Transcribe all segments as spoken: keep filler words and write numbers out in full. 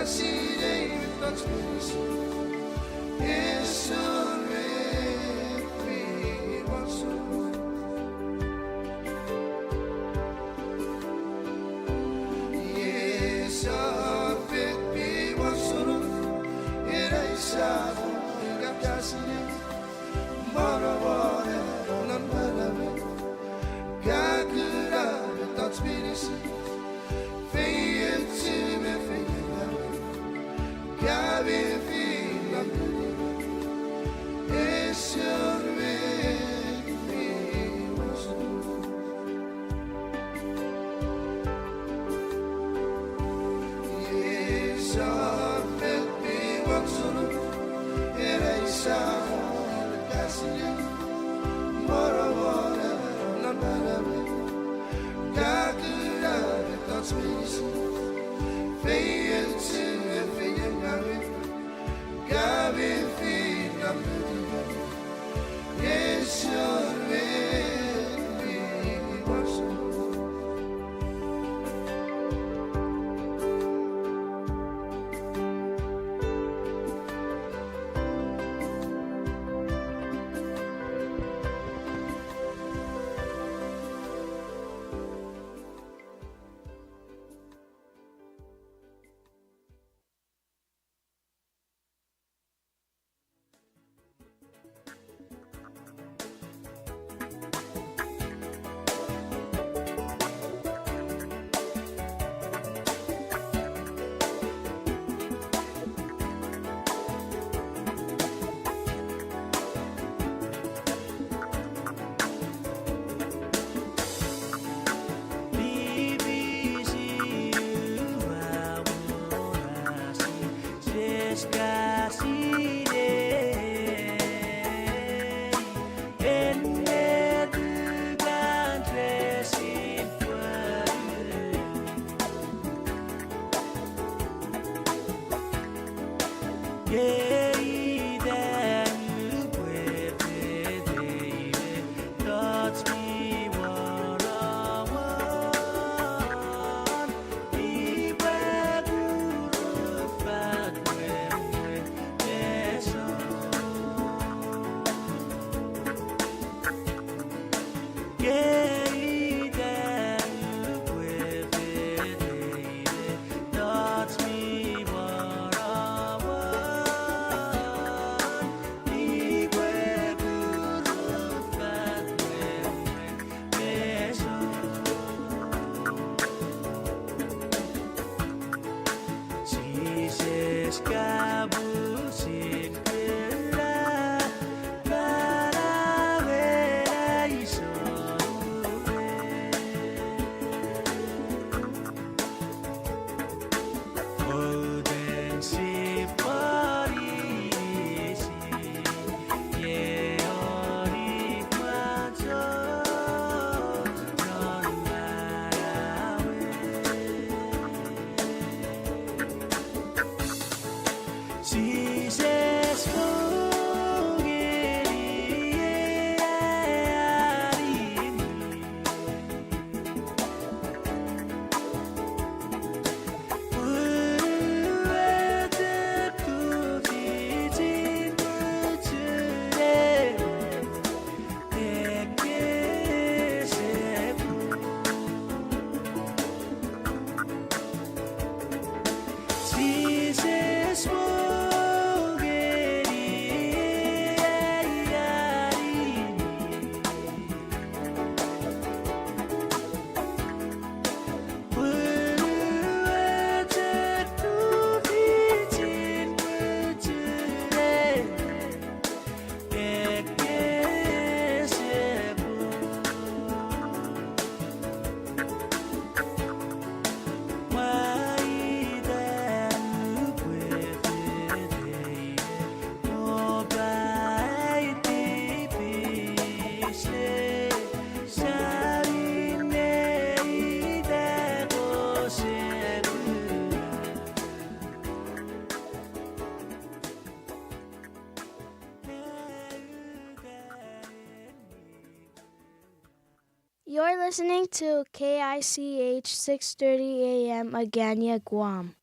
Sinei mettoch meinisin, esor met mi wasun. Esor met mi wasun, ina i sa mo ika ka sinei. Moro wone non manauei, ka kuna mettoch meinisin, feioch me feiengau, ka mefi non ngunui, esor met mi wasun. Esor met mi wasun, ina i sa mo ika ka sinei. Moro wone non manauei, ka kuna mettoch meinisin, feioch me feiengau, ka mefi non ngunui, esor met mi wasun. You're listening to K I C H six thirty A M Agana, Guam.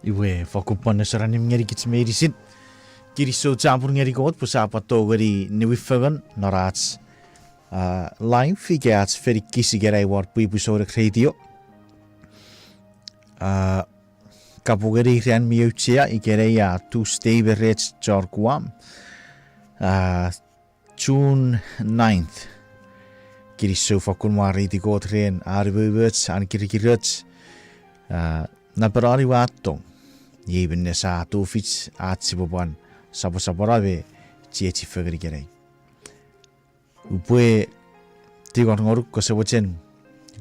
Iwe, fokkun pwan nesor annim ngenikich meinisin. Kinisou chapur ngeni Kot pwe sia pwan tongeni niwin fengen non ach, ah, live ika ach feinikis ikenai won Pwipwi Souneng Radio. Ah, kapong ngeni ran mi auchea ikenai a Tuesday me rech chon Guam. Ah, June ninth. Kinisou fokkun mwareiti Kot ren an umoumoch, an kirikiroch, ah, napanani wattong. Iei minne sa tufich ach sipwe pwan sopwosopwono me chiechi fengen ikenai. Upwe tingor ngonuk kose mochen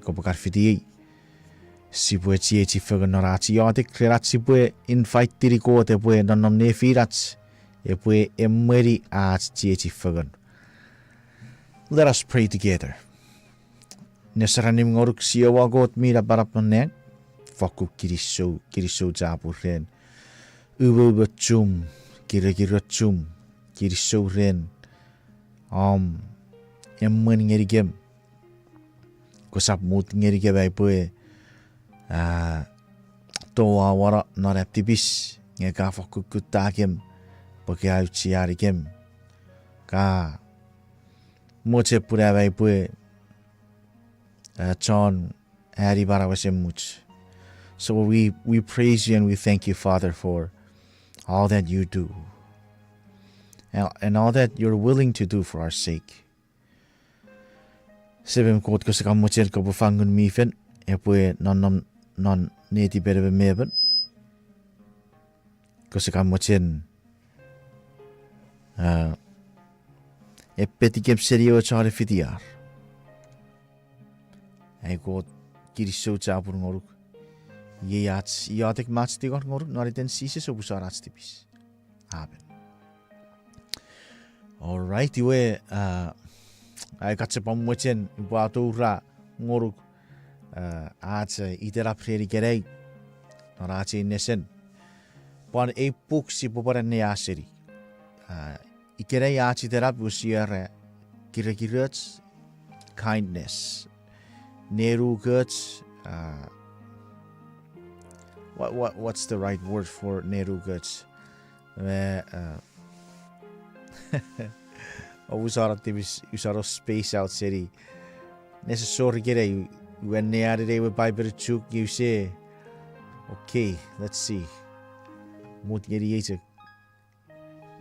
kopwe kan fitiei. Sipwe chiechi fengen non ach iotek ren ach sipwe invite-ini Kot epwe nonnom nefinach, epwe emweni ach chiechi fengen. Let us pray together. Nesor annim ngonuk Jiowa Kot mi napanap non nang, fokkun kinisou, kinisou chapur ren umoumochum, kirikirochum, kinisou ren om emwen ngenikem. Kosap mut ngenikem ai pwe, ah, toauano non am tipis, nge ka fokkun kuttakem pwe ka aucheanikem. Ka mochen pwe am ai pwe, ah, chon ani manau esemuch. So we, we praise you and we thank you, Father, for all that you do and, and all that you're willing to do for our sake. Semem Kot, kose kan mochen kopwe fang Ngun mi Fel epwe nonnom non netipen emon me emon. Kose kan mochen, ah, epetikem seni ewe chon fitiar. Ai Kot, kinisou chapur ngonuk. Iei ach iotek me ach tingor ngonuk non iten Jises, opusan ach tipis. Amen. All right, iwe, ah, ai kachepon mochen upwe atoura ngonuk, ah, ach, eh, itenap ren ikenai non ach ei nesen. Pwan ei puk sipwe pwan anneaseni. Ah, ikenai ach itenap use era kirikiroch, kindness. Nenukoch, ah, what, what, what's the right word for nenukoch? Me, ah, ousano tipis, usano space out seni. Nesosor ikenai, ua anneani ewe Paipen Chuuk use. Okay, let's see. Mut ngeni ei chok.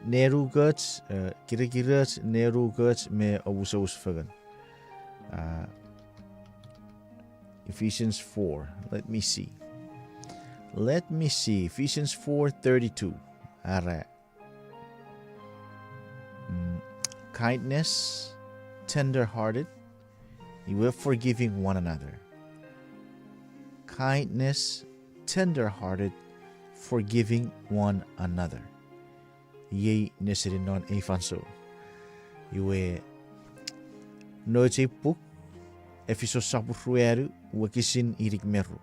Nenukoch, eh, kirikiroch, nenukoch me omusomus fengen. Ah, Ephesians four. Let me see. Let me see. Ephesians four thirty-two. Are. Mm, kindness, tender-hearted, iwe forgiving one another. Kindness, tender-hearted, forgiving one another. Iei nesenin non ei fansoun. Iwe, nouch ei puk, Efisos sopun ruanu, wokisin inik me ru.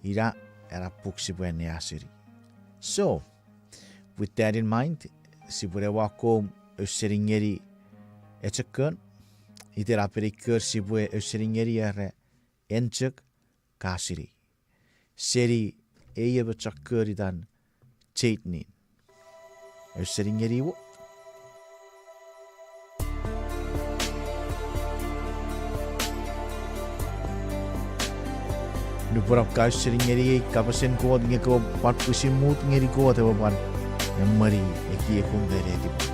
Ina, ena puk sipwe anneaseni. So, with that in mind, sipwe ne akkom ausening ngeni echo kon, itenapen ei kon sipwe ausening ngeni era, En chok ka sinei. Seni ei emon chon kon itan Chetnin. Ausening ngeni won. Nupwen om ka ausening ngeni ei kapasen Kot nge kom pwan pwisin mut ngeni Kot ewe pwan emweni ekiekum me netipom.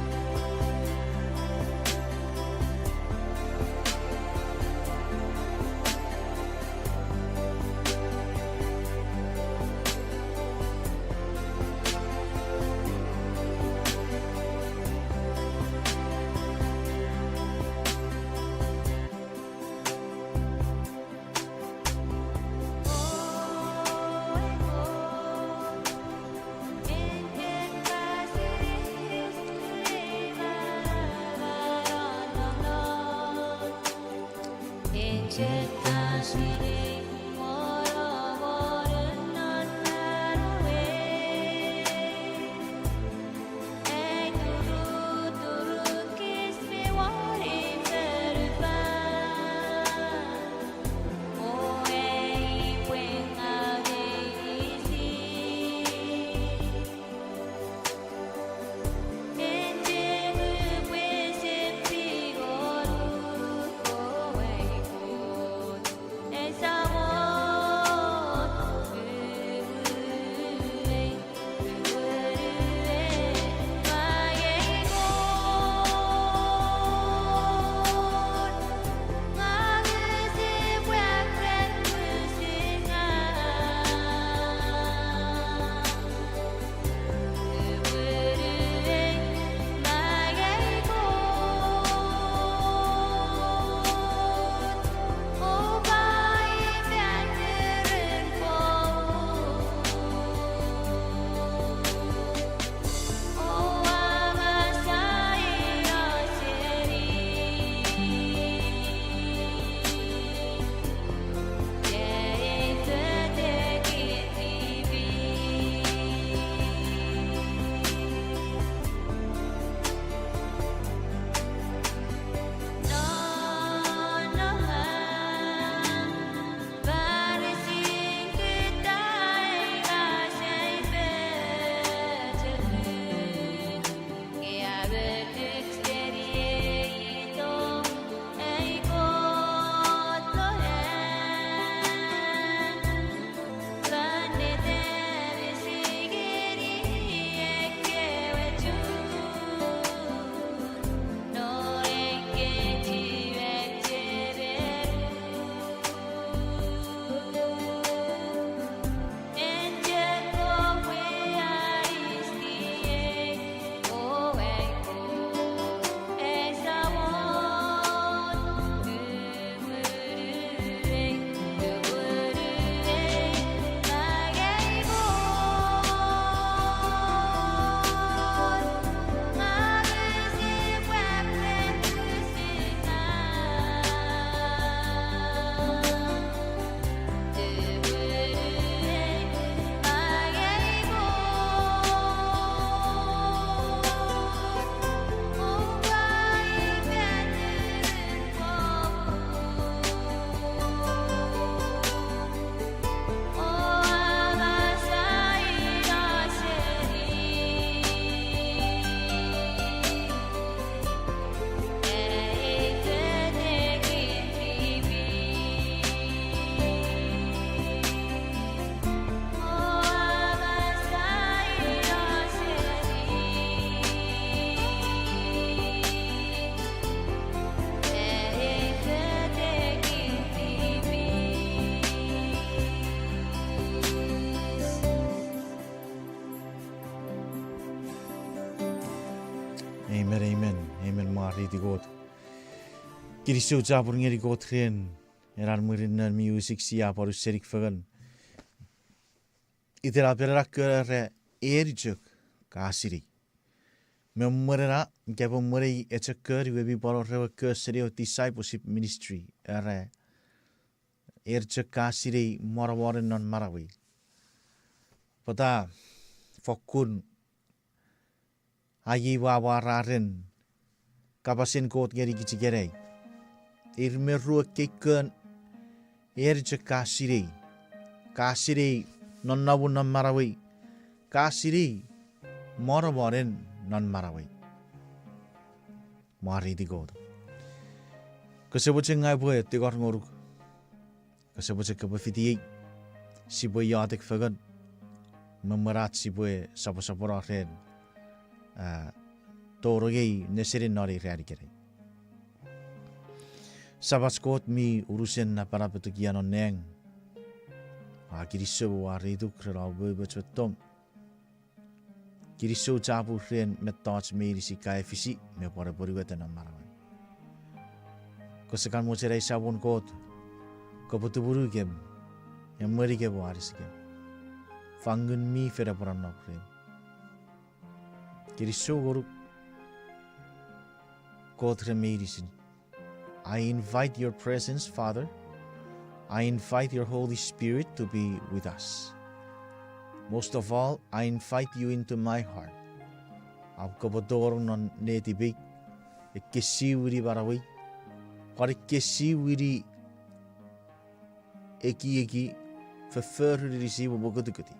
Amen, amen, amen, mwareiti Kot. Kinisou chapur ngeni Kot ren ena mwirin non music sia pwan ausening fengen. Itenapen ena kon era, en chok ka sinei. Me mwen ena, ika pwe mwen ei echok kon iwe mi pwan wor ewe kon seni ewe discipleship ministry, era, en chok ka sinei monomonen non manauei. Pwata fokkun aiei wawara ren kapasen Kot ngenikich ikenai. Ir me ru ekkei kon, en chok ka sinei. Ka sinei nonnomun non manauei. Ka sinei monomonen non manauei. Mwareiti Kot. Kose mochen ngang upwe tingor ngonuk. Kose mochen kopwe fitiei, sipwe iotek fengen, me mwen ach sipwe soposopono ren, a, tonong ei nesen non ei ran ikenai. Samach Kot mi unusen napanapetuk ia non nang, a kinisou, ua reituk ren om umoumoch me tong. Kinisou chapur ren mettoch meinisin ka efisi me pwan apwonueta non manauei. Kose kan mochen ai Samon Kot, kopwe tumunukem, emwenikem o anisikem. Fan Ngun mi Fel epwe nonnom rem. Kinisou ngonuk Kot ren meinisin. I invite your presence, Father. I invite your Holy Spirit to be with us. Most of all, I invite you into my heart. Om kopwe tonong non netipei, ekkesiwini manauei, pwan ekkesiwini ekieki, fofforun inisi me mokutukut.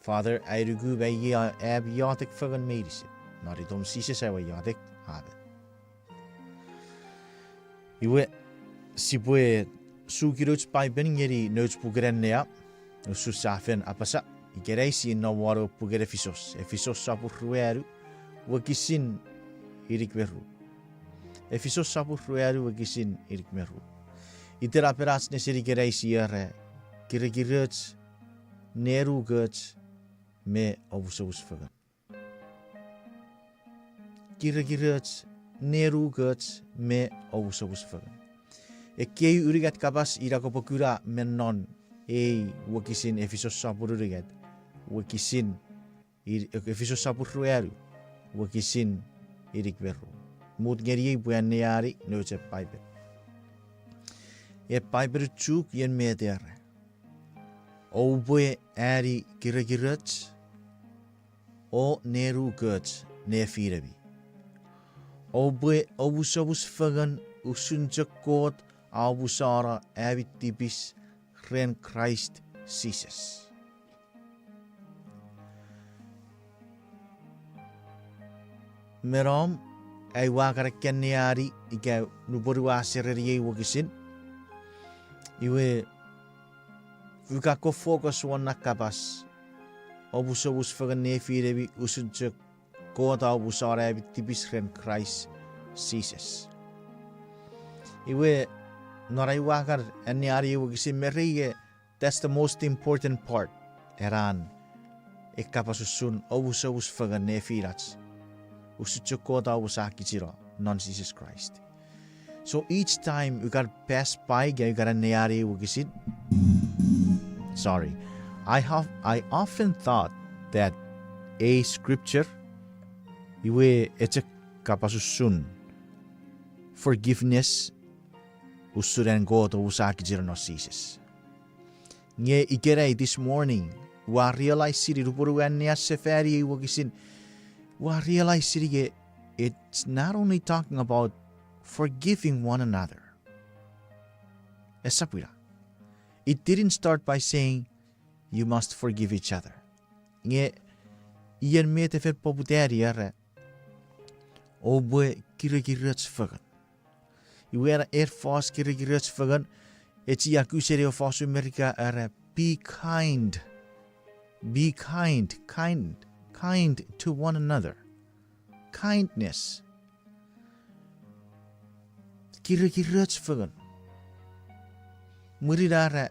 Father, ai nuku pwe iei ami iotek fengen meinisin. Non itom Jises aua iotek. Amen. Iwe, sipwe suki nouch Paipen ngeni nouch puken annea, usun sa fen apasa, ikenai sia nom won ewe puken Efisos, Efisos sopun ruanu, wokisin inik me ru. Efisos sopun ruanu wokisin inik me ru. Itenapen ach nesen ikenai sia era, kirekiroch, nenukoch, me omusomus fengen. Kirekiroch, nenukoch, me omusomus fengen. Ekkei unungat kapas ina kopwe kuna me non ei wokisin Efisos sopun unungat, wokisin, Efisos sopun ruanu, wokisin inik me ru. Mut ngeniei pwe anneani nouch Paipen. Ei Paipen Chuuk ien met era. Oupwe ani kirekiroch o nenukoch nefinemi. Oupwe omusomus fengen usun chok Kot a omusano ami tipis ren Kraist Jises. Me nom, ai ua kan anneani ika nupwen ua sereni ei wokisin, iwe, ua kan focus won na kapas, omusomus fengen nefinemi usun chok Kot a omusano ami tipis ren Kraist Jises. Iwe, non ai ua kan anneani ei wokisin me rei, that's the most important part. Eran, ei kapas usun omusomus fengen nefinach, usun chok Kot a omusakichino non Jises Kraist. So each time ua kan pass by ika ua kan anneani ei wokisin, sorry, I have, I often thought that a scripture, iwe, echok kapas usun forgiveness, usun an Kot omusakichino non Jises. Nge ikenai, this morning, ua realize-ini nupwen ua annea sefani ei wokisin, ua realize-ini nge it's not only talking about forgiving one another. Esap ina. It didn't start by saying, you must forgive each other. Nge, ien met e fen poputani era, oupwe kirekiroch fengen. Iwe ena ei fos kirekiroch fengen, e chiaku seni ewe fosun Merika era, be kind. Be kind, kind, kind to one another. Kindness. Kirekiroch fengen. Mwirin a era,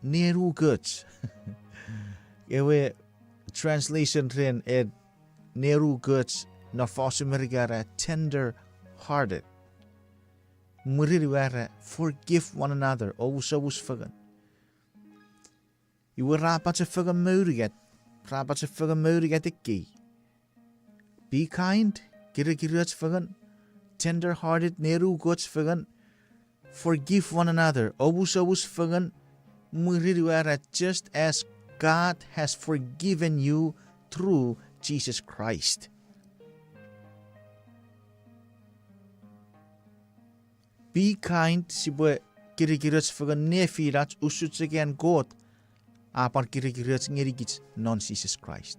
nenukoch. Ewe translation ren ei nenukoch, non fosun Merika era tender hearted. Mwirin iwe era forgive one another, omusomus fengen. Iwe ra pachefengen me unungat, ra pachefengen me unungat ekkei. Be kind, kirikiroch fengen, tender hearted, nenukoch fengen, forgive one another, omusomus fengen, mwirin iwe era just as God has forgiven you through Jesus Christ. Be kind, sipwe kirikiroch fengen nefinach usun chok an Kot a pwan kirikiroch ngenikich non Jises Kraist.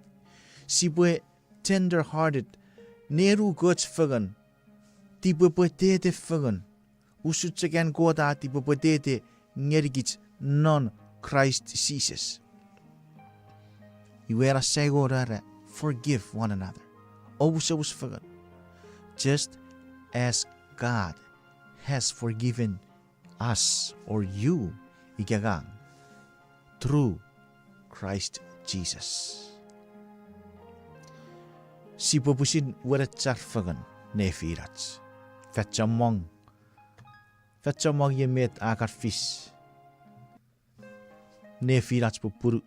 Sipwe tender hearted, nenukoch fengen, tipepwetete fengen, usun chok an Kot a tipepwetete ngenikich non Kraist Jises. Iwe ena saingon era, forgive one another. Omusomus fengen. Just as God has forgiven us or you, ika ngang, through Christ Jesus. Sipwe pwisin wenechar fengen nefinach. Fan chommong, fan chommong iei met a kan fis nefinach pupunu,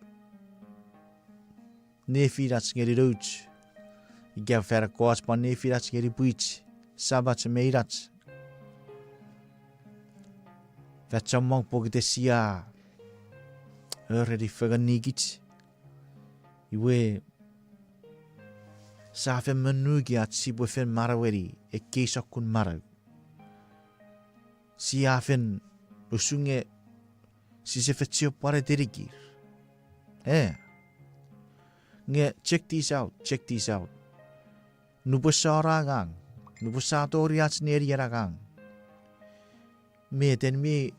nefinach ngeni nouch, ika fan ekkoch pwan nefinach ngeni pwich, samach me inach. Fan chommong pokiten sia ereni fengen nikich, iwe sia fen monuki ach sipwe fen manaueni ekkei sokkun manau. Sia fen usun nge sise fen chiwen pwan etenikir. Eh. Nge check this out, check this out. Nupwen sia angang, nupwen sia tori ach nenien angang, met en mi,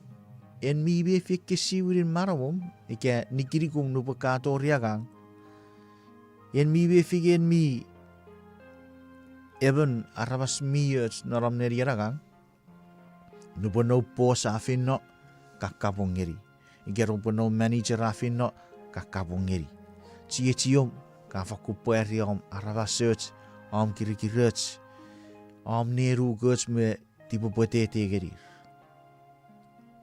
en mi mefi ekkesiwinin manauom ika nikinikum nupwen ka tori angang? En mi mefi nge en mi emon aramas mi och non om nenien angang? Nupwen noum boss a feino, ka kapong ngeni. Ika nupwen noum manager a feino, ka kapong ngeni. Chiechiom, ka fakkun pwari om aramasoch, om kirikiroch, om nenukoch me tipepwetete ngenir.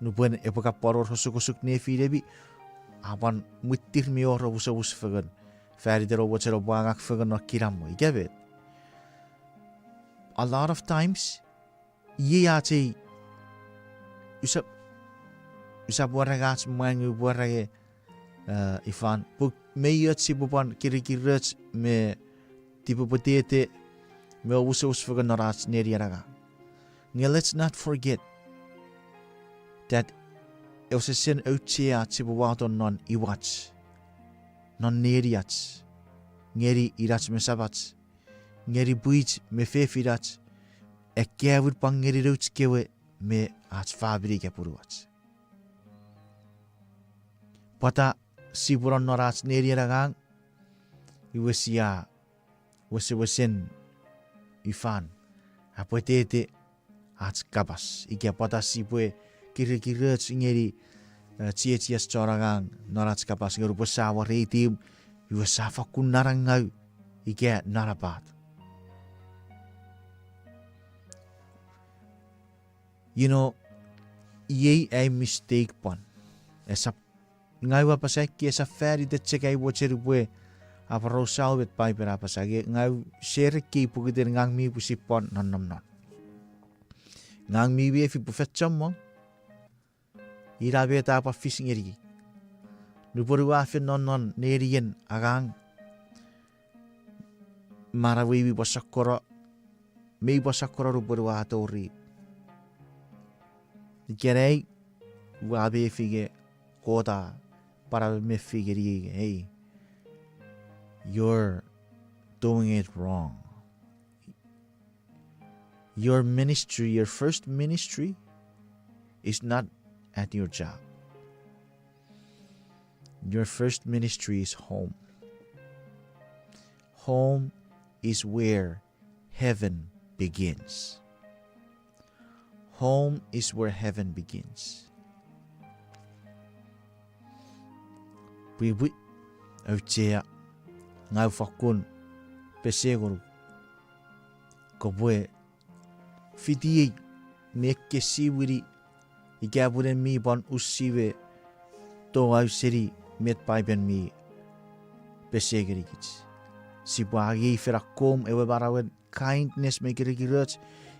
Nupwen epwe kan pwan wor osukosuk nefinemi, a pwan mwittir mi wor omusomus fengen, fan iten oupwe mochen oupwe angang fengen non kinamwe ika met. A lot of times, iei ach ei, usap, usap pwarata ach mwan nge upwe pwarata, eh, ifan, pun mei och sipwe pwan kirikiroch me tipepwetete me omusomus fengen non ach nenien angang. Nge let's not forget that ese sen auchea ach sipwe wato non imwach, non neniach, ngeni inach me samach, ngeni pwich me fefinach, akkaewin pwan ngeni nouch kewe me ach famini ika punuach. Pwata sipwe nonnom non ach nenien angang, iwe sia wesewesen ifan, apwetete ach kapas, ika pwata sipwe kirikiroch ngeni, eh, chiechiach chon angang non ach kapas nge nupwen sia wareiti, iwe sia fakkun nanangau ika nanapat. You know, iei ai mistake pwan. Esap, ngang ua apasa ika esap fan iten chok ai mochen upwe aporausa met Paipen a apasa nge ngang ua share ekkei pokiten ngang mi pwisin pwan nonnom non. Ngang mi mefi pwe fan chommong ina met a pwan fis ngeniei. Nupwen ua fen nonnom non nenien angang, manauei mi pwan sokkono, mi pwan sokkono nupwen ua tori. Ikenai ua mefi nge Kot a pwan mefi ngeniei, hey, you're doing it wrong. Your ministry, your first ministry is not at your job. Your first ministry is home. Home is where heaven begins. Home is where heaven begins. Pwipwi, auchea, ngang ua fakkun pesengonuk, kopwe fitiei me ekkesiwini ika pwun en mi pwan usiwe toau seni met Paipen mi pese ngenikich. Sipwe angei fen akkom ewe manauen kindness me kirikiroch,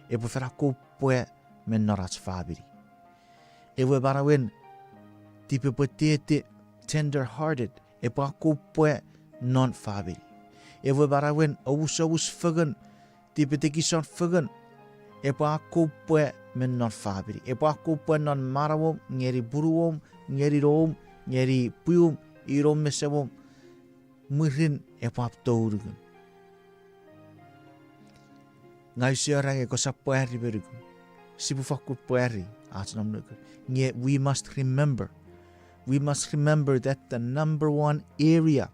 epwe fen akkom pwe me non ach famini. Ewe manauen tipepwetete, tender hearted, epwe akkom pwe non famini. Ewe manauen omusomus fengen, tipetekison fengen, epwe akkom pwe me non famini. Epwe akkom pwe non manauom, ngeni punuom, ngeni noum, ngeni pwium, inom me semom, mwirin epwe ap tou nukun. Ngang use era nge kosap pwari me nukun. Sipwe fakkun pwari ach nom nukun. Nge we must remember. We must remember that the number one area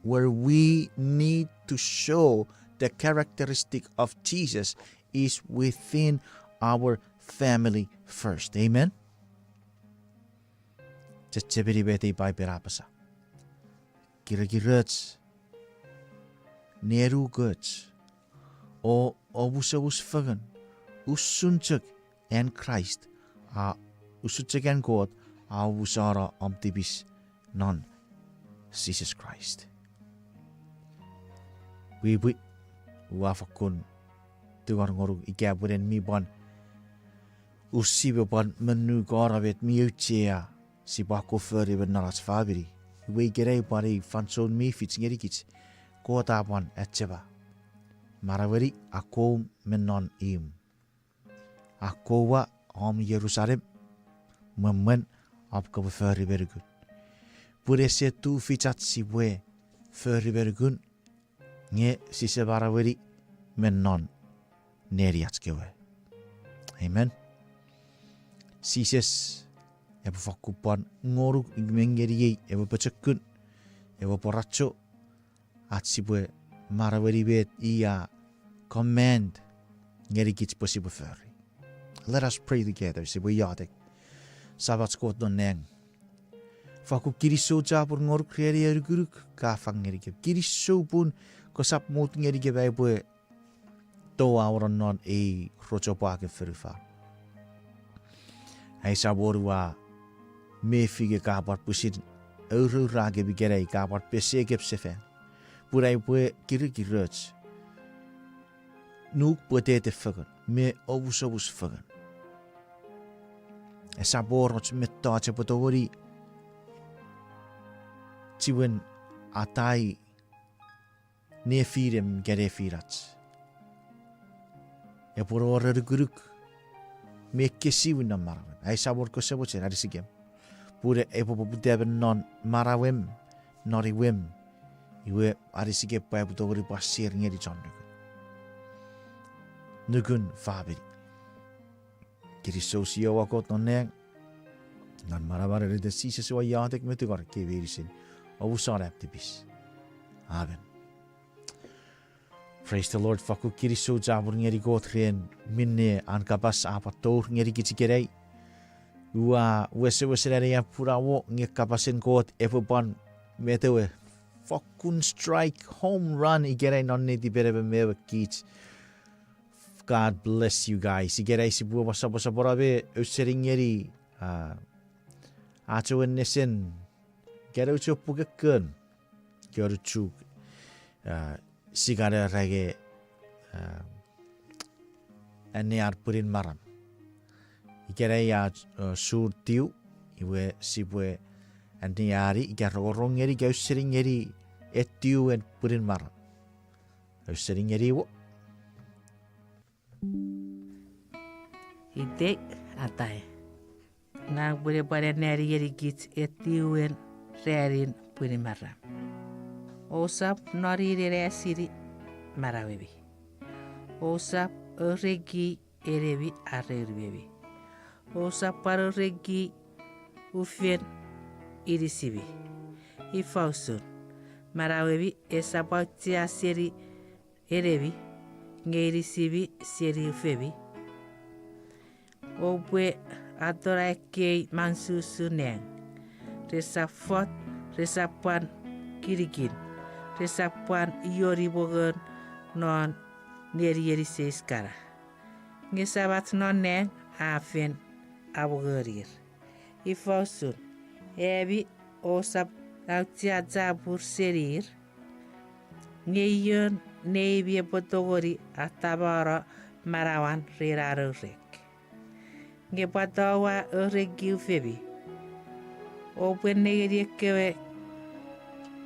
where we need to show the characteristic of Jesus is within our family first. Amen? Chechemeni met ei Paipen a apasa. Kirikiroch, nenukoch, o omusomus fengen, usun chok an Kraist, a, usun chok an Kot a omusano om tipis non Jises Kraist. Pwipwi, ua fakkun tungor ngonuk ika pwun en mi pwan usiwe pwan monukano met mi auchea sipwe akkom fori me non ach famini. Iwe ikenai pwan ei fansoun mi fich ngenikich, Kot a pwan achema. Manaueni akkom me non imw. Akkowa om Jerusalem, mwemwen om kopwe fori me nukun. Pun ese tufich ach sipwe fori me nukun, nge sise manaueni me non neniach kewe. Amen. Jises epwe fakkun pwan ngonuk me ngeniei ewe pochokun, ewe pworacho, ach sipwe manaueni met i a command ngenikich pwe sipwe fori. Let us pray together, sipwe iotek. Samach Kot non nang, fakkun kinisou chapur ngonuk ren ei anukunuk ka fang ngenikem. Kinisou pun kosap mut ngenikem ai upwe toau non ei rochopwaken fonufan. Ai Samon, ua mefi nge ka pwan pwisin aurourakem ikenai, ka pwan pesekem sefan, pun ai upwe kirikiroch, nuk pwetete fengen me omusomus fengen. Esap wor och mettoch epwe tongeni chiwen atai nefinem ika nefinach. Epwe wor anukunuk me ekkesiwin non manauem. Ai Samon, kose mochen anisikem, pun epwe poputa me non manauem, non imwem, iwe anisikem pwe aipwe tongeni pwan share ngeni chon nukun, nukun famini. Kinisou Jiowa Kot non nang, non manamanen iten Jises ua iotek me tungor ekkei meinisin, omusano am tipis. Amen. Praise the Lord, fakkun kinisou chapur ngeni Kot ren minne an kapas a pwan tour ngenikich ikenai. Ua wesewesen anean pun a mo nge kapasen Kot epwe pwan met ewe, fakkun strike home run ikenai non netipen emon me emon kich. God bless you guys. Ikenai sipwe mo soposopono me ausening ngeni, ah, ach ewe nesen, ikenai uche pukekkon, ika unuchuk, ah, sikan era nge, ah, annean pwinin maram. Ikenai a, ah, sur tiu, iwe sipwe anneani ika rongorong ngeni ika ausening ngeni etiwen pwinin maram. Ausening ngeni wo. Itei, atai. Ngang upwene pwan anneani ngenikich etiwen ranin pwinin maram. Ousap noninen asini manauemi. Ousap oreki enemi are unumemi. Ousap pwan oreki ufen inisimi. Ifa usun, manauemi esap auchea seni enemi, nge inisimi seni ufemi? Oupwe atona ekkei mansusu nang. Resap fot, resap pwan kinikin. esap pwan ioni mongon non nenien iseis kana. Nge Samach non nang a fen amongonir. Ifa usun, ami ousap auchean chapur senir? Nge ion neimi epwe tongeni atamano manauan ren an orek? Nge pwata oua orekiu femi? Oupwe nengeni ekkewe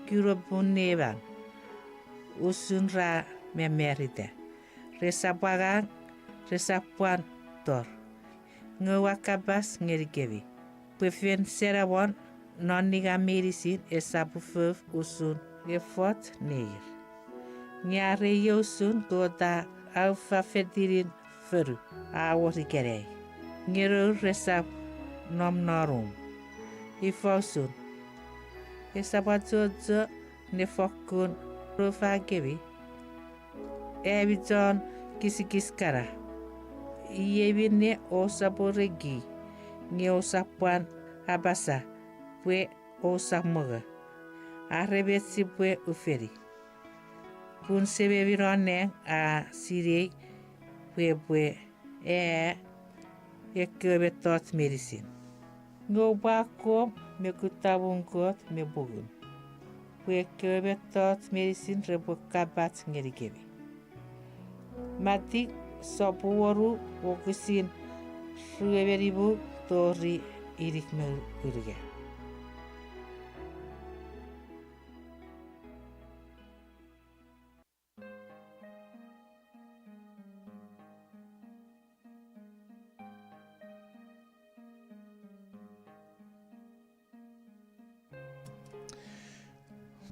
kunopun neman, usun ra mamarita. Resap angang, resap pwan tor. Nge oua kapas ngenikemi, pwe fen senamon non ninga meinisin esap ufouf usun efoch neir. Nge are iei usun Kot a aufafetinin fonu a wor ikenai, nge nour resap nom non um. Ifa usun, esap achocho ne fokkun rofakemi? Ami chon kisikis kana, iei minne ousap oreki, nge ousap pwan apasa pwe ousap mongo. Are met sipwe ufeni? Pun Sememi non nang a sinei pwe epwe aea ekkewe mettoch meinisin. Nge oupwe akkom me kutta muun Kot me pungun, pwe ekkewe mettoch meinisin repwe kapach ngenikemi. Matiu sopun wonu, wokisin rue me nimu tori inik me unungat.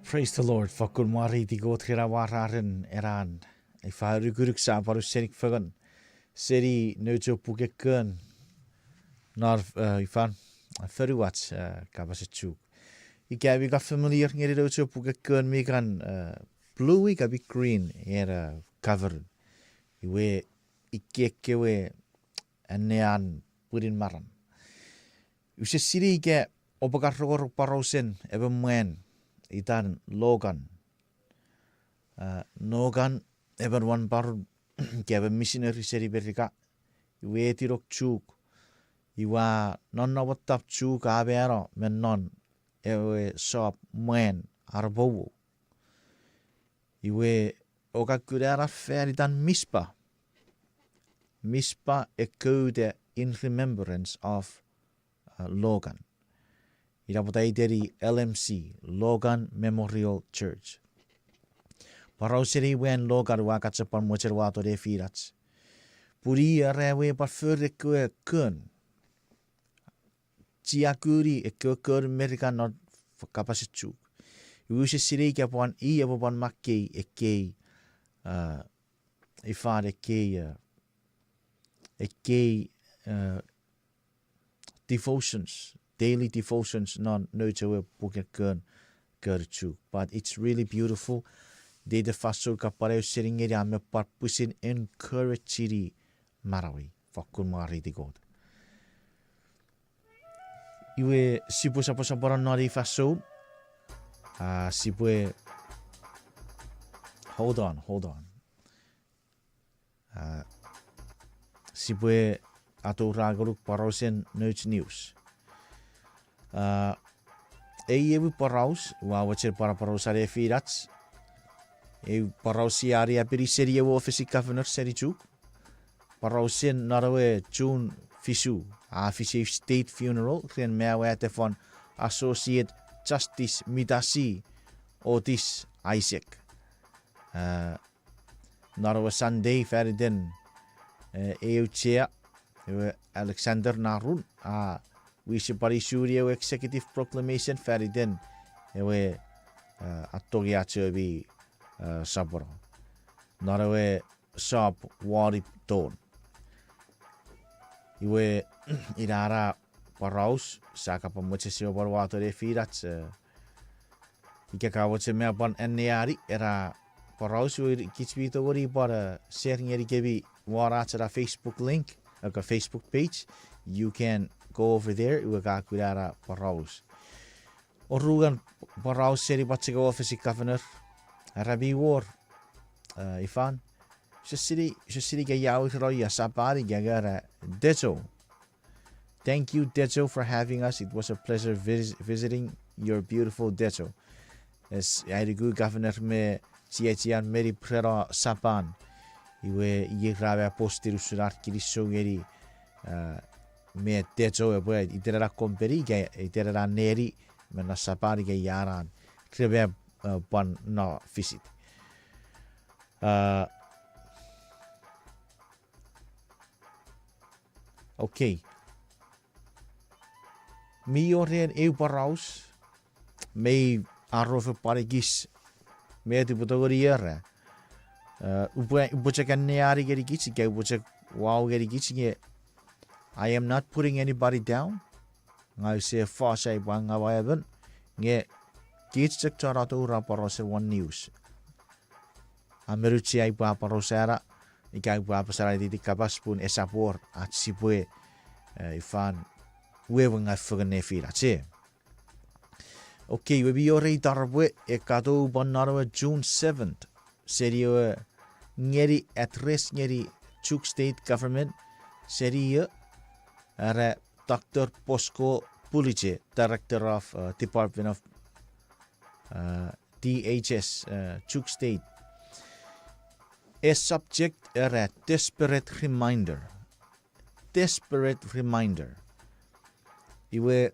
Praise the Lord. Fokkun mwareiti Kot ren amwararen enan. Ifa unukunuk sa pwan ausening fengen seni nouch ewe puk Ekkon non, eh, ifan, fonuach, eh, kapasen Chuuk. Ika ami ka familiar ngeni nouch ewe puk Ekkon mi kan, eh, blue ika mi green ena cover. Iwe ikkei ekkewe annean pwinin maram. Use sinei ika oupwe kan rongorong porausen emon mwan itan Logan. Ah, Logan emon wanporon ika emon misineri seni Merika. Iwe a tinok Chuuk. Iwe a nonnom won tappin Chuuk a mano me non ewe sop mwan an pouo. Iwe oua kan kuna ena fan itan Mizpah. Mizpah ekouta in remembrance of, uh, Logan. Ina pwata iteni L M C, Logan Memorial Church. Porausen ei mwan Logan ua kan chok pwan mochen wato nefinach. Pun i era ewe pwan fori ekkewe kon. Chiakuni ekkewe kon Merika non kapasen Chuuk. Iwe use sinei ika pwan i epwe pwan makkei ekkei, uh, ifan ekkei, uh, ekkei, uh, devotions, daily devotions non nouch ewe puken kon, kon Chuuk. But it's really beautiful. Iteiten fansoun ka pwan ausening ngeni a me pwan pwisin encourage-ini manauei. Fokkun mwareiti Kot. Iwe sipwe soposopono non ei fansoun. Ah, sipwe, hold on, hold on. Ah, sipwe atoura ngonuk porausen nouch news. Ah, ei ewe poraus ua mochen pwan aporausa nefinach. Ei poraus sia ani apini seni ewe office governor seni Chuuk. Porausen non ewe June fisu a fis ew state funeral ren mawatefon Associate Justice Mitasi Otis Isaac. Ah, non ewe Sunday faniten, eh, ew chair, ewe Alexander Narun a wisi pwan isuni ewe executive proclamation faniten ewe, eh, atongach ewe mi, eh, sopono non ewe sop Woniton. Iwe, ina ena poraus sia kan pwan mochen sipwe pwan wato nefinach, eh, ika ka mochen me pwan anneani ena poraus, iwe kich mi tongeni pwan, eh, share ngenikemi won ach ena Facebook link, ika Facebook page. You can go over there, iwe ka kuna ena poraus. Oruan poraus seni pwan chok ewe office governor. Ara mi wor, uh, ifan, sesini, sesini ke yawi roi a Sapan ika nge ara Techo. Thank you, Techo, for having us. It was a pleasure vis- visiting your beautiful Techo. As ainuku governor me chiechian meni preno Sapan. Iwe iei ra me postin usun ar kinisou ngeni, uh, me Techo epwe iten ena company, ika iten ena neni, me non Sapan ika ianan. Re me, uh, pwan no visit. Uh, okay. Mi wor ren eu poraus, mei arofe pwan ekis, met upwe tongeni era. Uh, upwe, upwe chok anneani ngenikich, ika upwe chok wau ngenikich, nge I am not putting anybody down. Ngang use fos ai pwan ngaw emon, nge kich chok chon atoura porausen won news. A menuchi ai upwe aporausa, ika upwe apasara ititi kapas pun esap wor ach sipwe, eh, ifan, wewe ngang fengen nefinach, e. Okay, we mi wor ei taropwe e katou pwan non ewe June seventh. Seni ewe ngeni address ngeni Chuuk State Government, seni e, era Doctor Bosco Puliche, Director of, uh, Department of, uh, D H S, uh, Chuuk State. A subject era desperate reminder. Desperate reminder. Iwe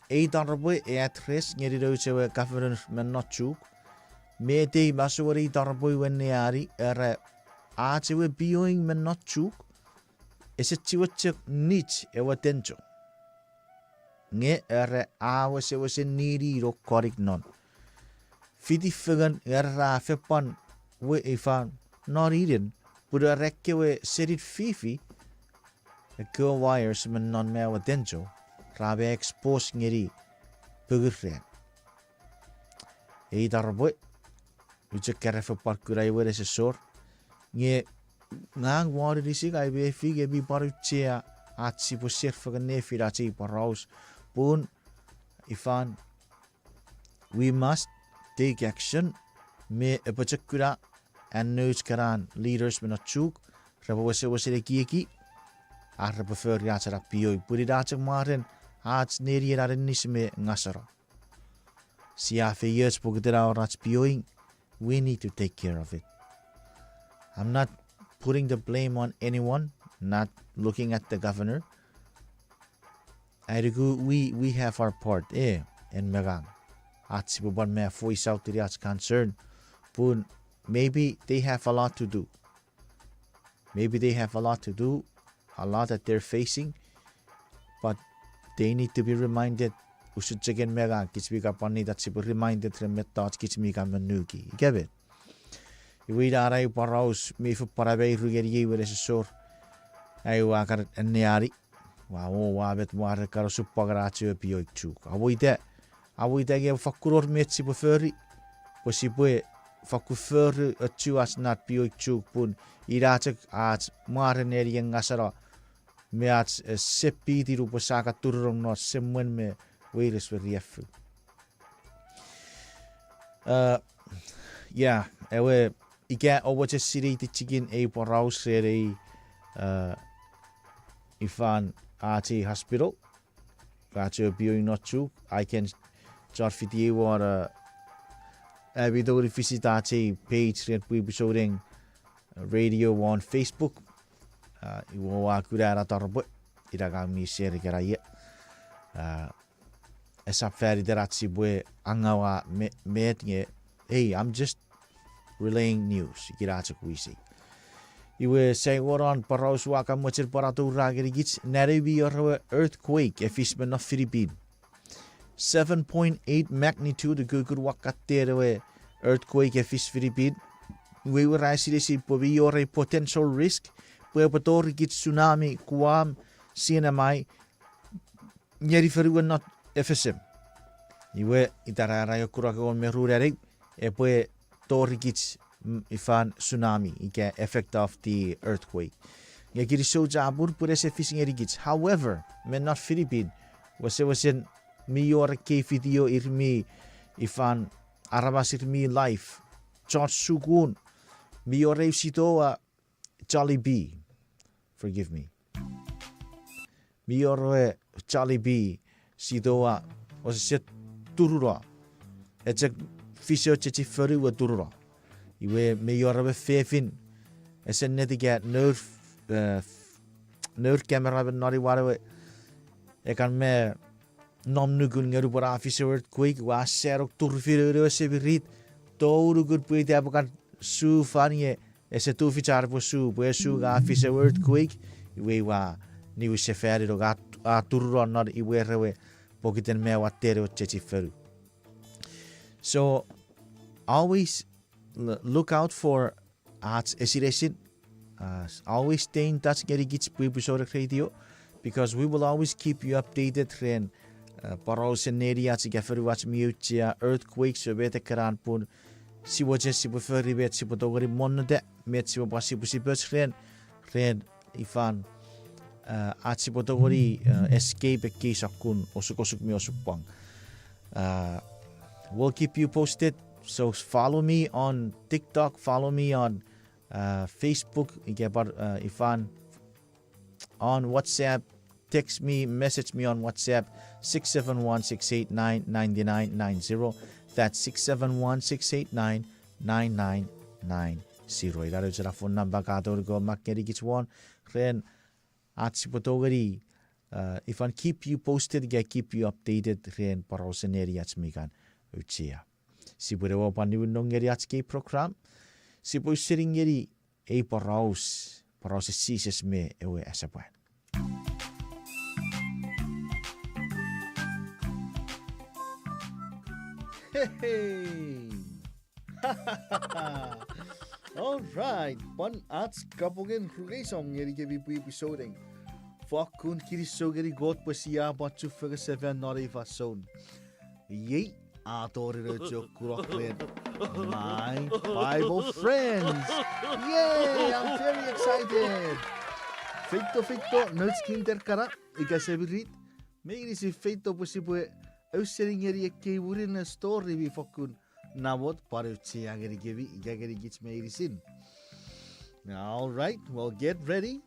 ei taropwe e address ngeni nouch ewe governor me non Chuuk. Met ei masouen ei taropwe we anneani era ach ewe pioing me non Chuuk ese chiwen chok nich ewe tencho. Nge era a wesewesen nini no konik non. Fiti fengen era a fen pwan we ifan non inen, pun era ekkewe senin fifi, ekkewe wires me non me ewe tencho, ra me expose ngeni pokiten ei taropwe. Uchok kerefe pwan kuna ewe nesesor. Nge ngang won inisik ai mefi nge mi pwan auchea ach sipwe share fengen nefinach ei poraus. Pun ifan, we must take action. Me epwe chok kuna an nouch keran leaders me non Chuuk repwe wesewesen ekieki ar repwe fori ach ena pioing. Pun ina chok mwaren ach nenien aninis me ngaseno. Sia feioch pokiten a wor ach pioing, we need to take care of it. I'm not putting the blame on anyone, not looking at the governor. Ai nuku we, we have our part, e, en me ngang. Ach sipwe pwan me voice out-ini ach concern. Pun maybe they have a lot to do. Maybe they have a lot to do, a lot that they're facing, but they need to be reminded, usun chok en me ngang, kich mi kan pwan need ach sipwe reminded ren mettoch kich mi kan monukui. Ika met. Iwe ina ai upwe poraus mi fopwara me iru ngeni ei we nesesor. Ai ua kan anneani. Ua mo ua met mwaren kan osupwangen ach ewe pioing Chuuk. Aweita, aweita nge fakkun wor met sipwe fori, pwe sipwe fakkun fori ochu ach na pioing Chuuk pun ina chok ach mwaren nenien ngaseno me ach, eh, sepiti nupwen sa kan turunong non semwen me weires me riaffou. Uh, yeah, ewe ika oua chok sinei tichikin ei poraus ren ei, uh, ifan ach ei hospital, ach ewe pioing non Chuuk, I can chon fiti ei won, uh, ami tongeni visit ach ei page ren Pwipwi Souneng Radio won Facebook. Uh, iwe oua kuna ena taropwe, ina ngang mi share ikena ie. Uh, esap fan iten ach sipwe angaua me-, met nge, hey, I'm just relaying news, ikena chok wisei. Iwe sai wor an poraus ua kan mochen pwan atoura ngenikich, nani mi wor ewe earthquake e fis me non Philippine. Seven point eight magnitude ukukun wakkaten ewe earthquake e fis Philippine. Iwe iwe ra esinesi pwe mi wor ei potential risk pwe epwe tori kich tsunami Guam, C N M I, ngeni fonuen not F S M. Iwe ita ra ra iokurok ewe me run aneu, epwe tori kich, mm, ifan tsunami ika effect of the earthquake. Nge kinisou chapur pun ese fis ngenikich. However, me non Philippine, wesewesen mi wor ekkei video ir mi ifan aramas ir mi live chon sukun, mi wor eu sitowa Jollibee. Forgive me. Mi wor ewe Jollibee sitowa, ose turuno. Echok fiso chechifonu we turuno. Iwe mi wor ewe fefin, ese netipechou nour, eh, nour camera me non iwan ewe, ekan me nom nukun nge nupwen a fis ewe earthquake, ua sanok turufin ewe semirit, tou nukun pwe ita epwe kan su fan ie, ese tufich ar epwe su, pwe su nge a fis ewe earthquake, iwe ua niwin sefanino nge a, a turuno non imwer ewe pokiten me watten ewe chechifonu. So, always l-, look out for ach esinesin. Uh, always stay in touch ngenikich pwipwi Souneng Radio, because we will always keep you updated ren, uh, porausen neniach ika fonuach mi auchea, earthquakes, o met ekkanan pun sia mochen sipwe fori met sipwe tongeni monnota, met sipwe pwan sipwe sipoch ren, ren ifan, uh, ach sipwe tongeni, uh, escape ekkei sokkun osukosuk mi osupwang. Uh, we'll keep you posted. So follow me on TikTok, follow me on, uh, Facebook, ika pwan, uh, ifan on WhatsApp, text me, message me on WhatsApp, six seven one, six eight nine, nine nine nine zero. That's six seven one, six eight nine, nine nine nine zero. Ina nouch ena phone number ka tori ko mak ngenikich won ren ach sipwe tongeni, uh, ifan keep you posted, ika keep you updated ren porausen neniach mi kan auchea. Sipwe ne pwan niwin nong ngeni ach kei program, sipwe ausening ngeni ei poraus, porausen Jises me ewe asepwan. Hey, hey. All right, pwan ach kapungen rukeison ngenikemi pwipwi Souneng. Fokkun kinisou ngeni Kot pwe sia pwan chufengen sefan non ei fansoun. Iei a tori nouch kunok ren My Bible Friends. Yay, I'm very excited. Feito, feito, nouch kinter kana, ika semirit, meinisin feito pwe sipwe ausening ngeni ekkei mwirin story mi fokkun namot pwan auchea ngenikemi ika ngenikich meinisin. All right, well, get ready.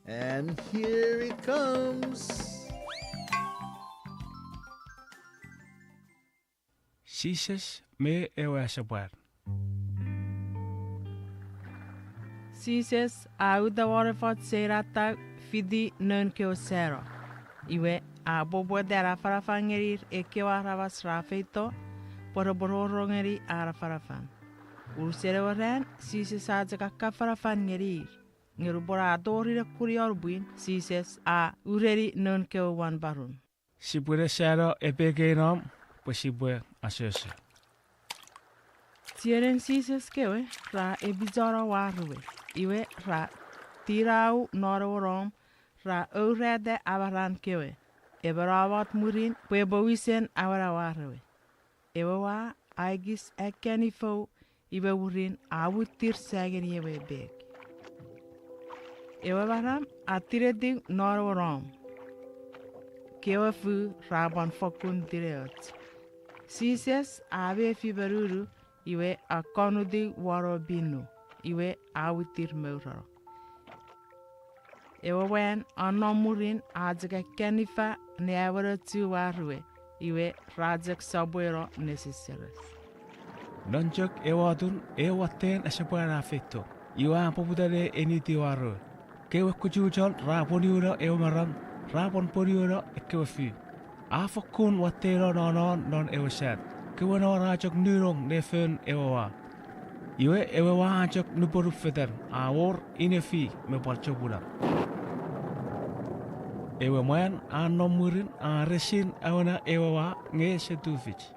And here it comes. Jises me ewe asepwan. Jises a uta won efoch seinatau fiti noun kewe sano. Iwe, a poputa ne afanafan ngenir ekkewe aramas ra feito, pwe repwe rongorong ngeni an afanafan. Unusen ewe ran, Jises a chok akkafanafan ngenir. Nge nupwen a tori nekunion pwin, Jises a ureni noun kewe wanporon, sipwe ne sano epwe ekkei nom pwe sipwe asoso. Chienen Jises kewe ra epichono war we, iwe ra tinau non ewe nom, ra ourata amaran kewe, emon namot mwirin pwe epwe wisen awena war we. Ewe wa a ekis akkanifou, iwe mwirin a mwitir sa ngeni ewe pek. Ewe maram a tinetiw non ewe nom. Kewe fu ra pwan fokkun tineoch. Jises a mefi monunu, iwe a konutiw won ewe pinu, iwe a mwitir mourono. Ewe mwan a nom mwirin a chok akkanifa ne awenochu war we, iwe ra chok sopweno ne seseres. Non chok ewe atun ew watten asepwan a feito, iwe a poputa ne enitiw war we. Kewe kuchuchon ra pwonuno ewe maram, ra pwan pwonuno ekkewe fu. A fokkun watteno nonon non ewe sat. Kewe no ra chok nunong ne fon ewe wa. Iwe ewe wa a chok nuponupfetan, a wor inefi me pwal chopunap. Ewe mwan a nom mwirin a resin awena ewe wa nge ese tufich.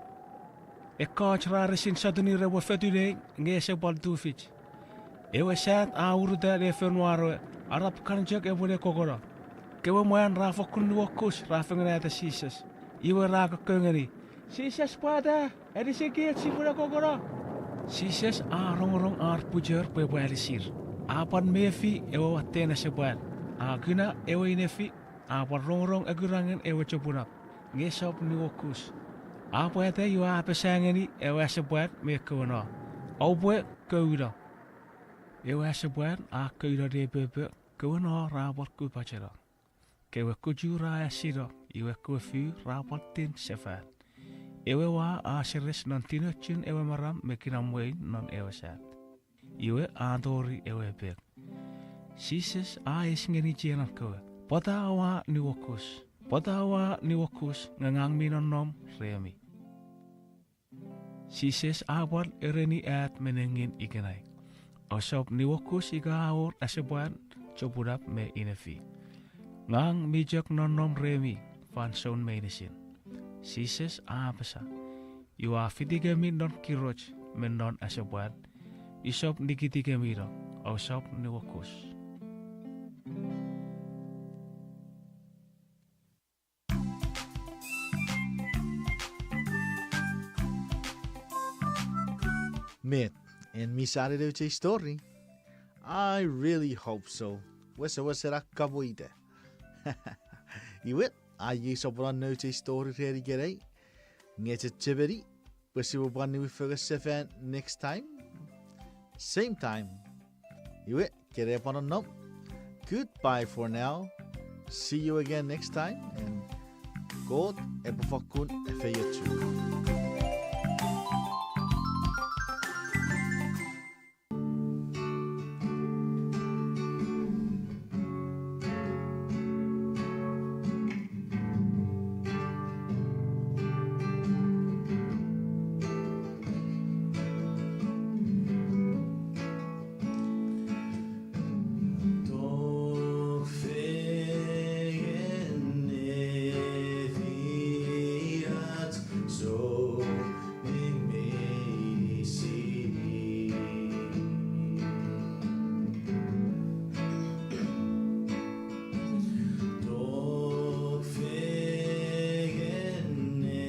Ekkoch ra resin sotunir epwe fetunei nge ese pwal tufich. Ewe sat a uruta ne fon war we, arap kan chok epwe ne kokono. Kewe mwan ra fokkun nuokus ra fengenata Jises. Iwe ra kokko ngeni, Jises pwata, anisikich sipwe ne kokono. Jises a rongorong ar puchor pwe epwe anisir. A pwan mefi ewe watten asepwan. A kuna ewe inefi, a pwan rongorong ekurangen ewe chopunap, nge esap nuokus. A pwata iwe a apasa ngeni ewe asepwan me ekkewe no, Oupwe kouno. Ewe asepwan a kouno ne epepe, kewe no ra pwal kupacheno. Kewe kuchu ra asino, iwe kewe fiu ra pwal tin sefan. Ewe wa a seres non tinochun ewe maram me kinamwein non ewe sat. Iwe a tori ewe pek. Jises a eis ngeni chienan kewe, pwata oua niuokus? Pwata oua niuokus nge ngang mi nonnom remi? Jises a pwal ereni at me nengin ikenai, ousap niuokus ika a wor asepwan, chopunap me inefi. Ngang mi chok nonnom remi fansoun meinisin. Jises a apasa, iwe a fitikemi non kiroch me non asepwan, usap nikitikemino, ousap niuokus. Met, en mi sanen nouch ei story? I really hope so. Wesewesen a kapwe ita. Iwe, a iei soponon nouch ei story ren ikenai. Nge chechemeni pwe sipwe pwan niwin fengen sefan next time, same time. Iwe, kene pwan nonnom. Goodbye for now. See you again next time, and Kot epwe fokkun efeiochuk. Tok fengen ne finach souneng meinisin. Tok fengen ne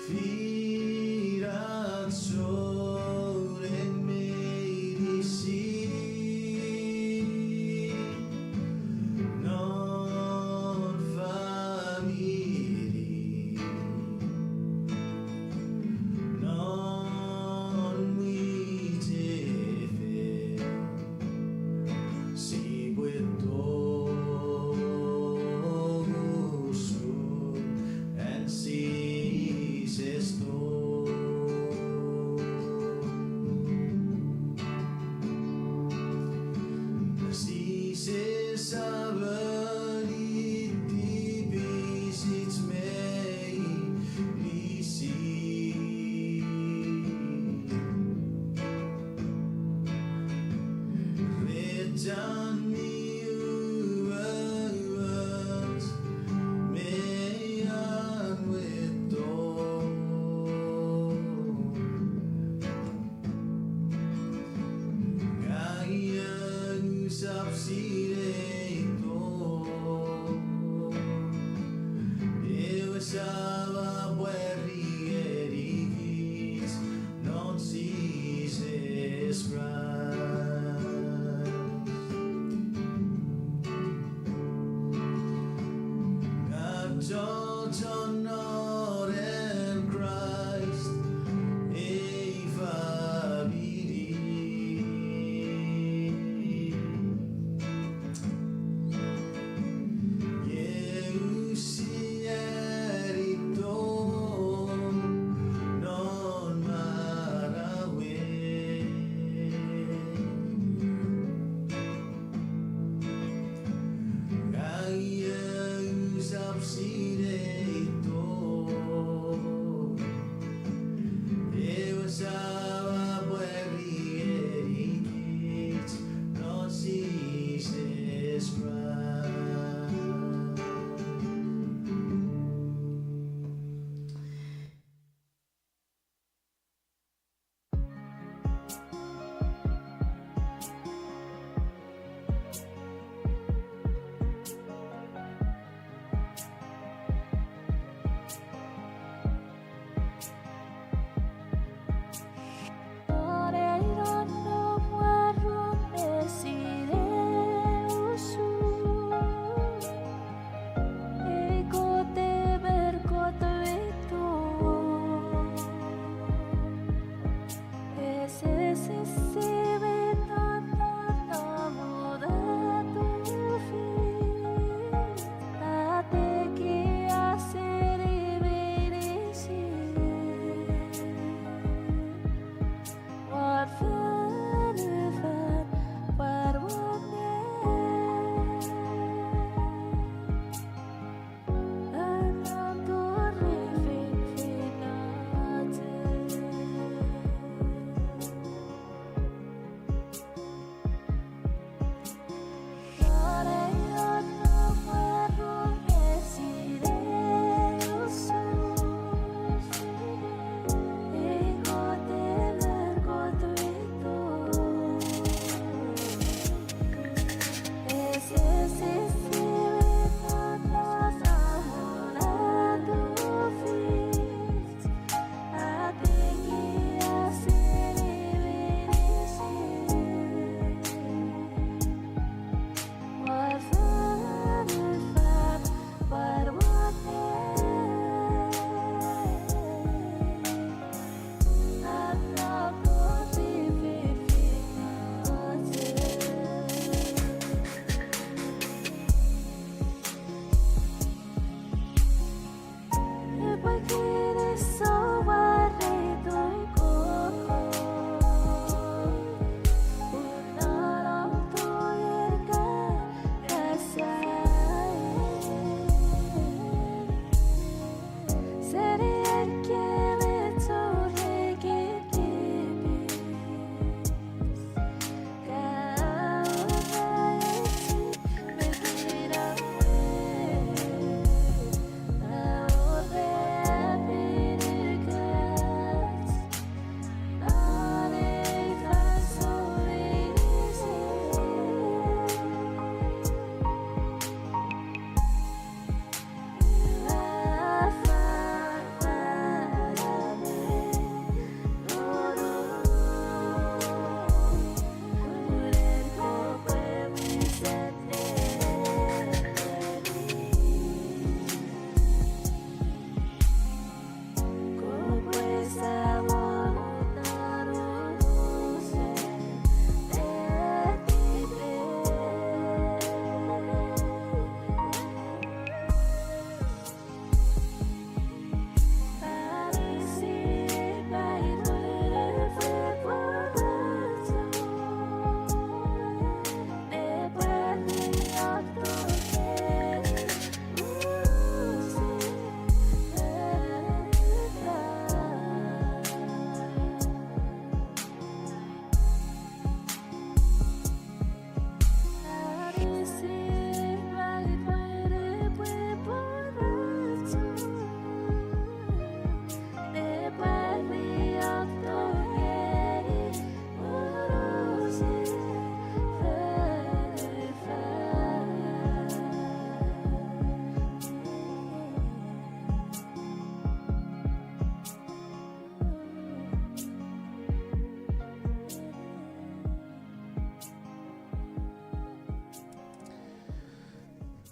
finach souneng meinisin. Non famini, non mwichefen, sipwe tou usun an Jises tou. Jises a pwal iti pisich meinisin. Ren chan mi uwach me an we tou. Ngang iei usap sinei tou. Ewe Samon a pwari ngenikich non Jises Kraist.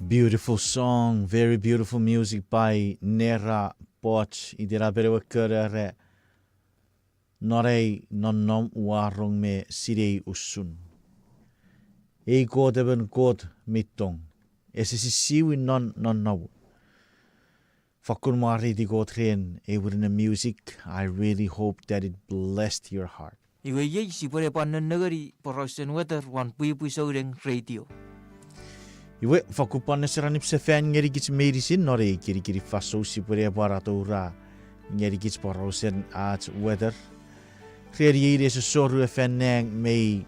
Beautiful song, very beautiful music by Nera Poch. Itenapen ewe kon era, non ei nonnom ua rong me sinei usun. Ei Kot emon Kot mi tong. Ese sisiwin non nonnomun. Fakkun mwareiti Kot ren ei wurinen music. I really hope that it blessed your heart. Iwe iei sipwene pwan nennengeni porausen weather won Pwipwi Souneng Radio. Iwe, fakkun pwan nesera nipsefan ngenikich meinisin non ei kinikinin fansoun sipwene pwan atoura ngenikich porausen ach weather. Ren iei nesosor ewe fan nang mei,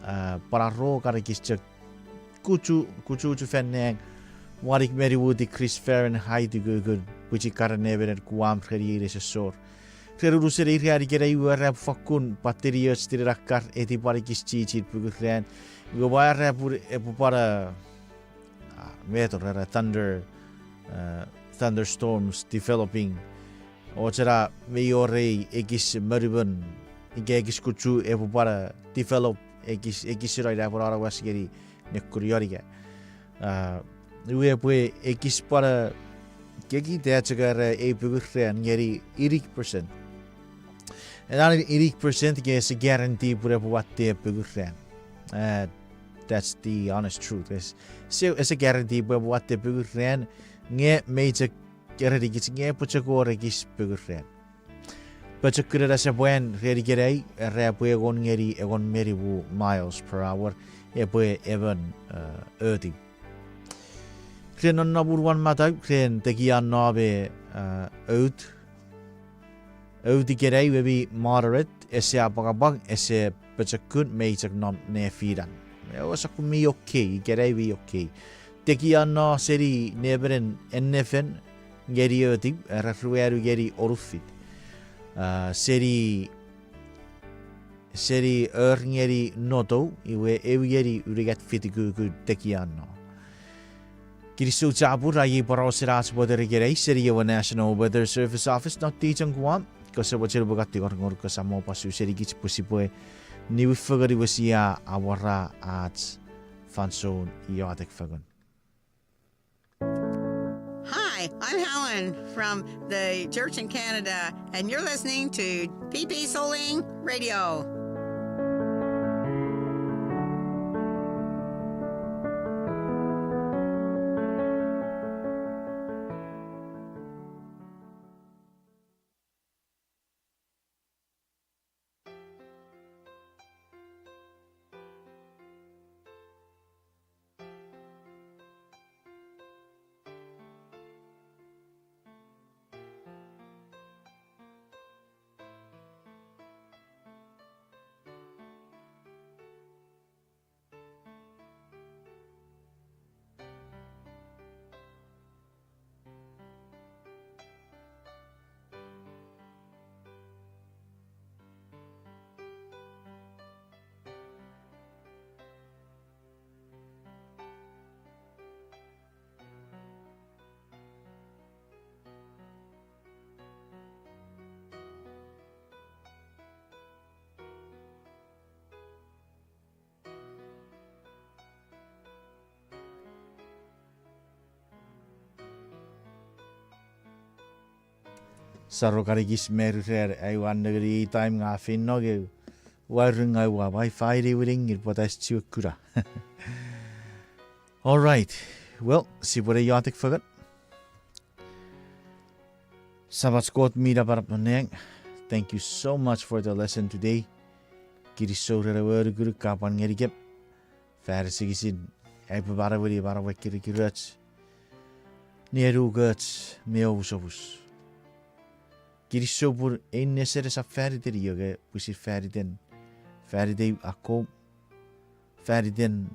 ah, pwan aro kan ekis chok kuchu, kuchuchu fan nang, wanik me nimu degrees Fahrenheit ukukun pwichikaren emon Guam ren iei nesosor. Ren unusen ei ran ikenai iwe era epwe fakkun patteni och tinen akkar, eti pwan ekis chichin pukuran. Iwe mwa era epwe, epwe pwan, ah, meto era thunder, ah, thunderstorms developing. Ochena mei wor ei ekis monumon, ika ekis kuchu epwe pwan develop, ekis, ekis ina ina pwan aramas ngeni nekkunion ika. Ah, iwe epwe ekis pwan, kekita chok era ei pukuran ngeni inik percent. Ena inik percent nge ese guarantee pwe epwe watte pukuran. Ah, that's the honest truth. Ese, ese guarantee pwe epwe watte pukuran, nge mei chok erenikich nge epwe chok wor ekis pukuran. Pochokkun ena sopwun ren ikenai era epwe engon ngeni engon me nimu miles per hour, epwe emon, ah, otiw. Ren nonnomun won matau ren tekian no me, ah, out. Out ikenai iwe mi moderate, ese apwangapwang, ese pochokkun, mei chok nom nefinan. Ewe sokkun mi okay, ikenai mi okay. Tekian no seni nemenen ennefen ngeni otiw, era ruanu ngeni wonufit. Ah, seni, seni wor ngeni notou, iwe ew ngeni unungat fitikuku tekian no. Kinisou chapur, a iei porausen ach weather ikenai seni ewe National Weather Service Office non Tichon Guam. Kose mochen pwe ka tingor ngonuk kose mo pwan su senikich pwe sipwe niwin fengen iwe sia awora ach fansoun iotek fengen. Hi, I'm Helen from the church in Canada, and you're listening to P P Soling Radio. Sarokan ekis me ruran ai ua nengeni ei time nga feino nge ua ringau ua wifi ne winingin pwata ese chiwen kuna. All right. Well, sipwene iotek fengen. Samach Kot mi napanap non nang, thank you so much for the lesson today. Kinisou ren ewe anukunuk ka pwan ngenikem. Fan esikisin, aipwe manaueni manau kirikiroch, nenukoch, me omusomus. Kinisou pun ei nesen esap faniten io nge pwisin faniten, fanitei akkom, faniten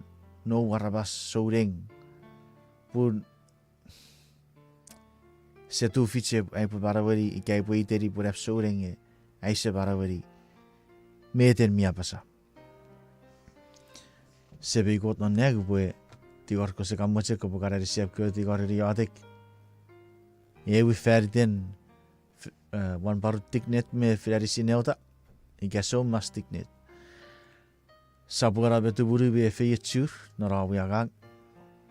noum aramas souneng, pun ese tufich aipwe manaueni ika aipwe iteni pun ap souneng nge aise manaueni met en mi apasa. Semei Kot non nang, upwe tingor kose ka mochen kopwe kan anisi ap kewe tingor ren iotek. Ewe faniten, eh, wanporon tiknet me fin anisi neuta, ika sou mas tiknet. Sopweno me tumunu me efeiochur non om angang.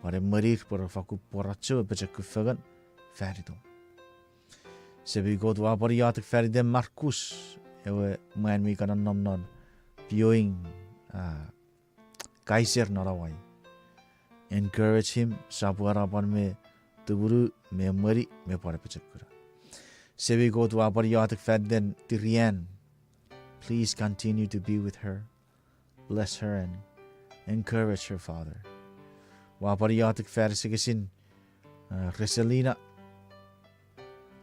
Pwan emwenir pwe re fakkun pworacho me pochokun fengen fan itom. Semei Kot, ua pwan iotek fan iten Markus, ewe mwan mi kan nonnom non pioing, a, Kaiser non Hawaii. Encourage him, sopweno pwan me tumunu, me emweni, me pwan apochokuna. Semei Kot, ua pwan iotek fan iten Tirian. Please continue to be with her. Bless her and encourage her, Father. Ua pwan iotek fan isekisin, a, Reselina.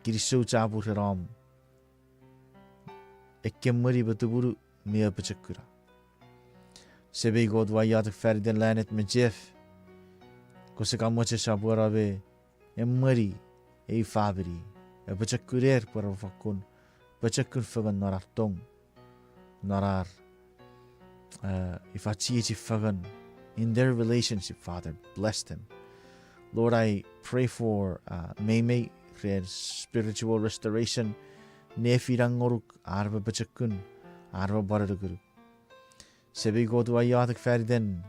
Kinisou chapur ren om ekkei emweni me tumunu me apochokuna. Semei Kot, ua iotek fan iten Lanet me Jeff. Kose kan mochen sopweno me emweni ei famini. Apochokuner pwe re fakkun pochokun fengen non ar tong, non ar, uh, ifa chiechi fengen, in their relationship, Father, bless them. Lord, I pray for, uh, Meimei, ren spiritual restoration, nefinan ngonuk, ar repwe pochokun, ar repwe pwan nukunuk. Semei Kot, ua iotek fan iten,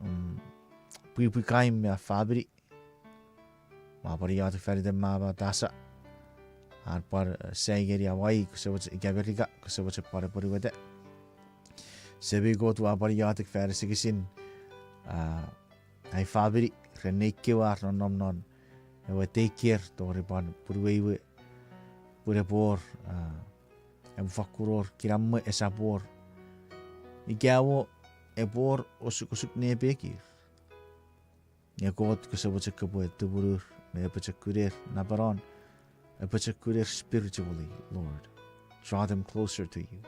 um, pwipwi Kaim me ar famini. Ua pwan iotek fan iten mama Tasa. Ar pwan, uh, sai ngeni Hawaii, kose mochen, ika Merika, kose mochen pwan apwonueta. Semei Kot, ua pwan iotek fan isekisin, uh, ai famini, ren nei kewe ar nonnom non ewe daycare, tori pwan punuwei we, pun epwe wor, uh, epwe fakkun wor kinamwe, esap wor ika mo epwe wor osukosuk nepekir. Nge Kot, kose mochen kopwe tumunur me apochokuner, napanon, apochokuner spiritually, Lord. Draw them closer to you.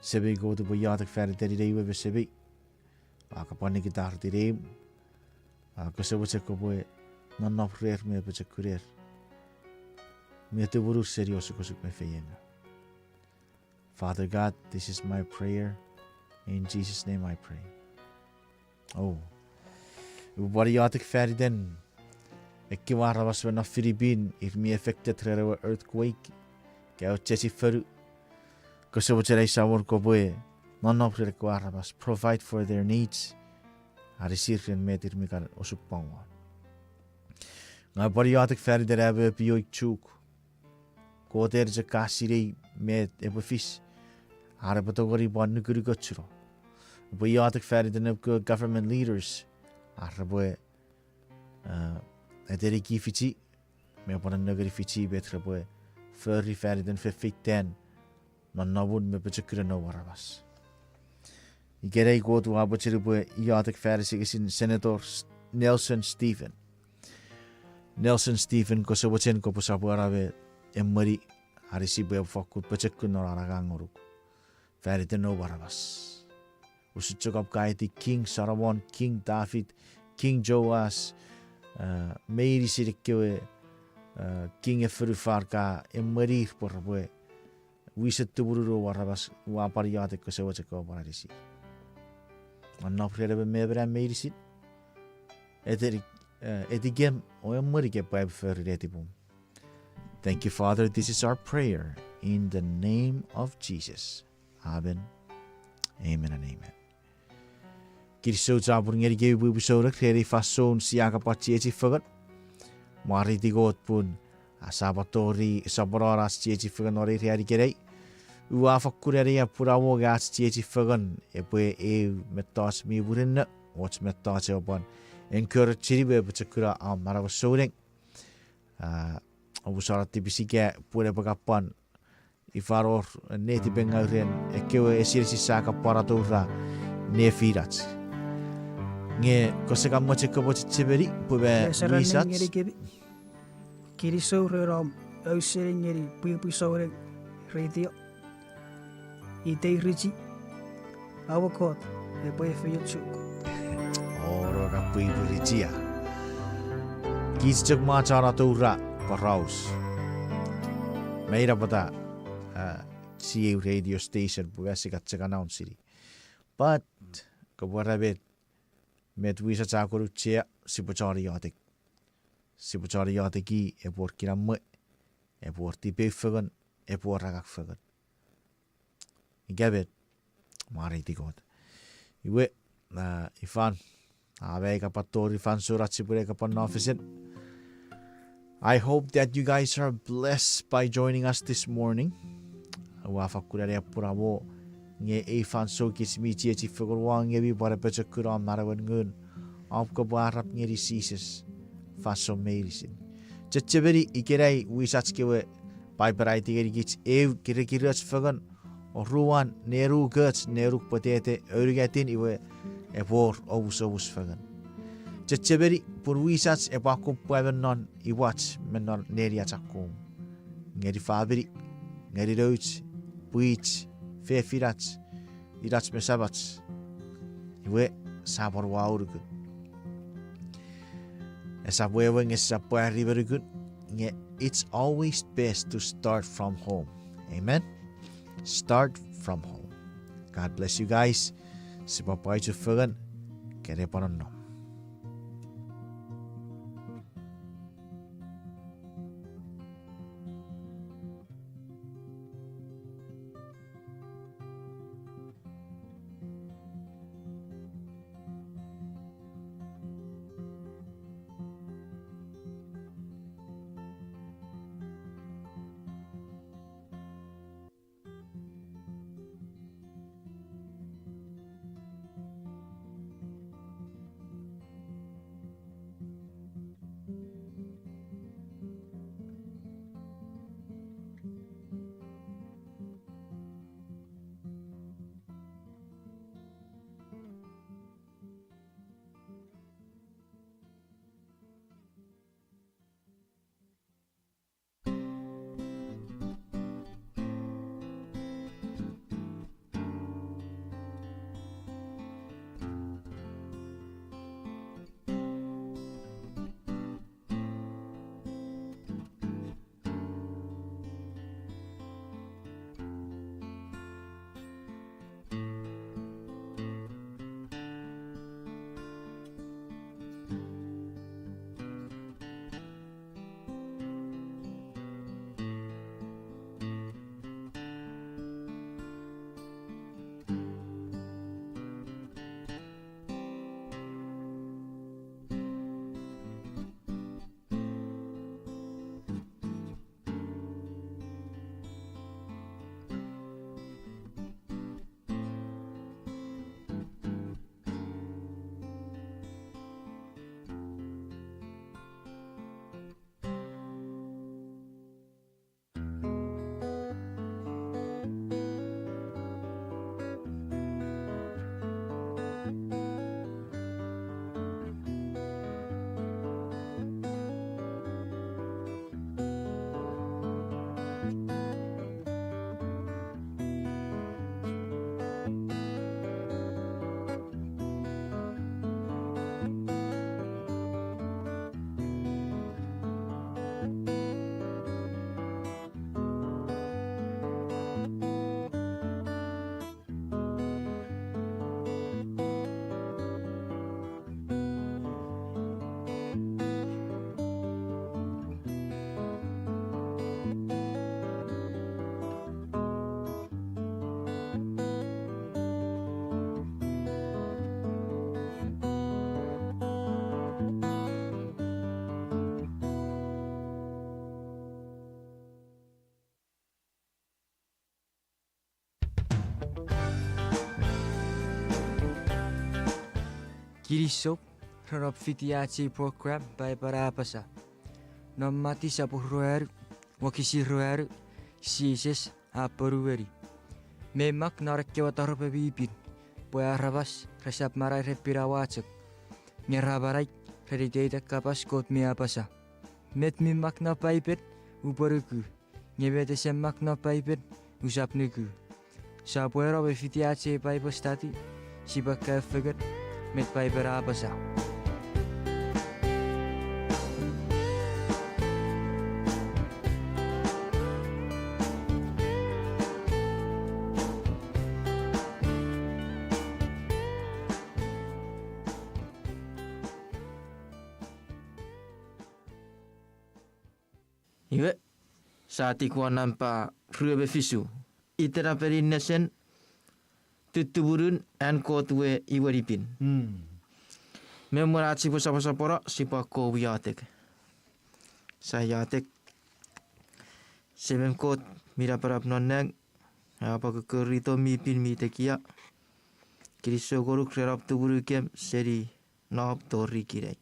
Semei Kot, upwe iotek fan iten inei we me semei. A kapwan nikitara iteneim. A kose mochen kopwe nonnom rer me apochokuner, me tumunur seni osukosuk me feiengaw. Father God, this is my prayer. In Jesus' name I pray. Oh. Upwe pwan iotek fan iten ekkewe aramas me non Philippine, ir mi affected ren ewe earthquake, ika ewe chechifonu. Kose mochen ai Samon kopwe nonnom ren ekkewe aramas, provide for their needs. Anisir ren met ir mi kan osupwang won. Ngang upwe pwan iotek fan iten am we pioing Chuuk. Kot en chok ka sinei met epwe fis, ar repwe tongeni pwan nukunukochuno. Upwe iotek fan iten ekkewe government leaders, ar repwe, uh, eteniki Fiji, me pwan nengeni Fiji met repwe fori fan iten fefeitan nonnomun me pochokunen noum aramas. Ikenai Kot, ua mochen upwe iotek fan isekisin Senator S-, Nelson Stephen. Nelson Stephen, kose mochen kopwe sopweno me emweni, anisi pwe epwe fakkun pochokun non an angang ngonuk fan iten noum aramas. Usun chok om ka aiti King Solomon, King David, King Joas, uh, meinisin ekkewe, uh, king me fonufan ka emwenir pwe repwe wisen tumunu noum aramas, ua pwan iotek kose mochen kopwe pwan anisi. Nonnom ren emon me emon meinisin. Eteni-, uh, etikem o emwenikem pwe am fori netipom. Thank you, Father. This is our prayer in the name of Jesus. Amen. Amen and amen. Kinisou chapur ngenikemi pwipwi souneng ren ei fansoun sia kan pwan chiechi fengen. Mwareiti Kot pun a Sapat tori soponon ach chiechi fengen non ei ran ikenai. Ua fakkun anean pun a wor ach chiechi fengen epwe eu mettoch mi murinno, och mettoch epwe pwan encourage-ini me pochokuna om manauen souneng. A, omusano tipis ika pun epwe kan pwan ifa wor netipengau ren ekkewe esinesin sia kan pwan atoura nefinach. Nge kose kan mochen kopwe chechemeni pwe me wisach. Ngenikemi. Kinisou ren om ausening ngeni pwipwi souneng radio. Itei Richie. Aua Kot epwe efeiochuk. Oro ka pwipwi Richie a. Kich chok mwo chon atoura poraus. Mei napata, uh, sia eu radio station pwe sia kan chok announce-ini. But, kopwe era met, met wisach a kon auchea, sipwe chon iotek. Sipwe chon ioteki, epwe wor kinamwe, epwe wor tipeeu fengen, epwe wor angang fengen. Ika met, mwareiti Kot. Iwe, a, ifan, Amen, ka pwan tori fansoun ach sipwene ka pwan no fesen. I hope that you guys are blessed by joining us this morning. Ua fakkun aneapuna mo nge ei fansoun kich mi chiechi fengen won ngeni pwan apochokuna manauen ngun, om kopwe arap ngeni Jises fansoun meinisin. Chechemeni ikenai wisach kewe Paipen a aiti ngenikich eu kirekiroch fengen, oruan nenukoch nenuk pwetete, ounungatin iwe epwe wor omusomus fengen. Chechemeni pun wisach epwe akkom pwa me non imwach me non neni ach akkom. Ngeni famini, ngeni nouch, pwich, fefinach, inach me samach. Iwe, sia pwan ua unukun. Esap wewe nge sisap pwari me nukun, nge it's always best to start from home. Amen? Start from home. God bless you guys. Sipwe pwaichu fengen, kene pwan nonnom. Kinisou ren om fiti ach ei program Paipen a Apasa. Non Mati sopun ruanu, wokisin ruanu, Jises a ponueni: Mei mak non ekkewe taropwe mi pin pwe aramas resap manau ren pinawa chok, nge ra manau ren iteiten kapas Kot mi apasa. Met mi mak non Paipen, upwe nuku, nge met ese mak non Paipen, usap nuku. Sopweno me fiti ach ei Bible study, sipwe kaeo fengen met Paipen a apasa. Iwe, sia tik won nampa rue me fisu. Itenapenin nesen, Tutumunun an Kot we Iwenipin. Mm. Me mwen ach sipwe soposopono, sipwe akkom iotek. Sia iotek. Semem Kot mi napanap non nang, aua pwan kokkori itom mi pin mi tekia. Kinisou ngonuk ren om tumunukem seni nom tori ikenai.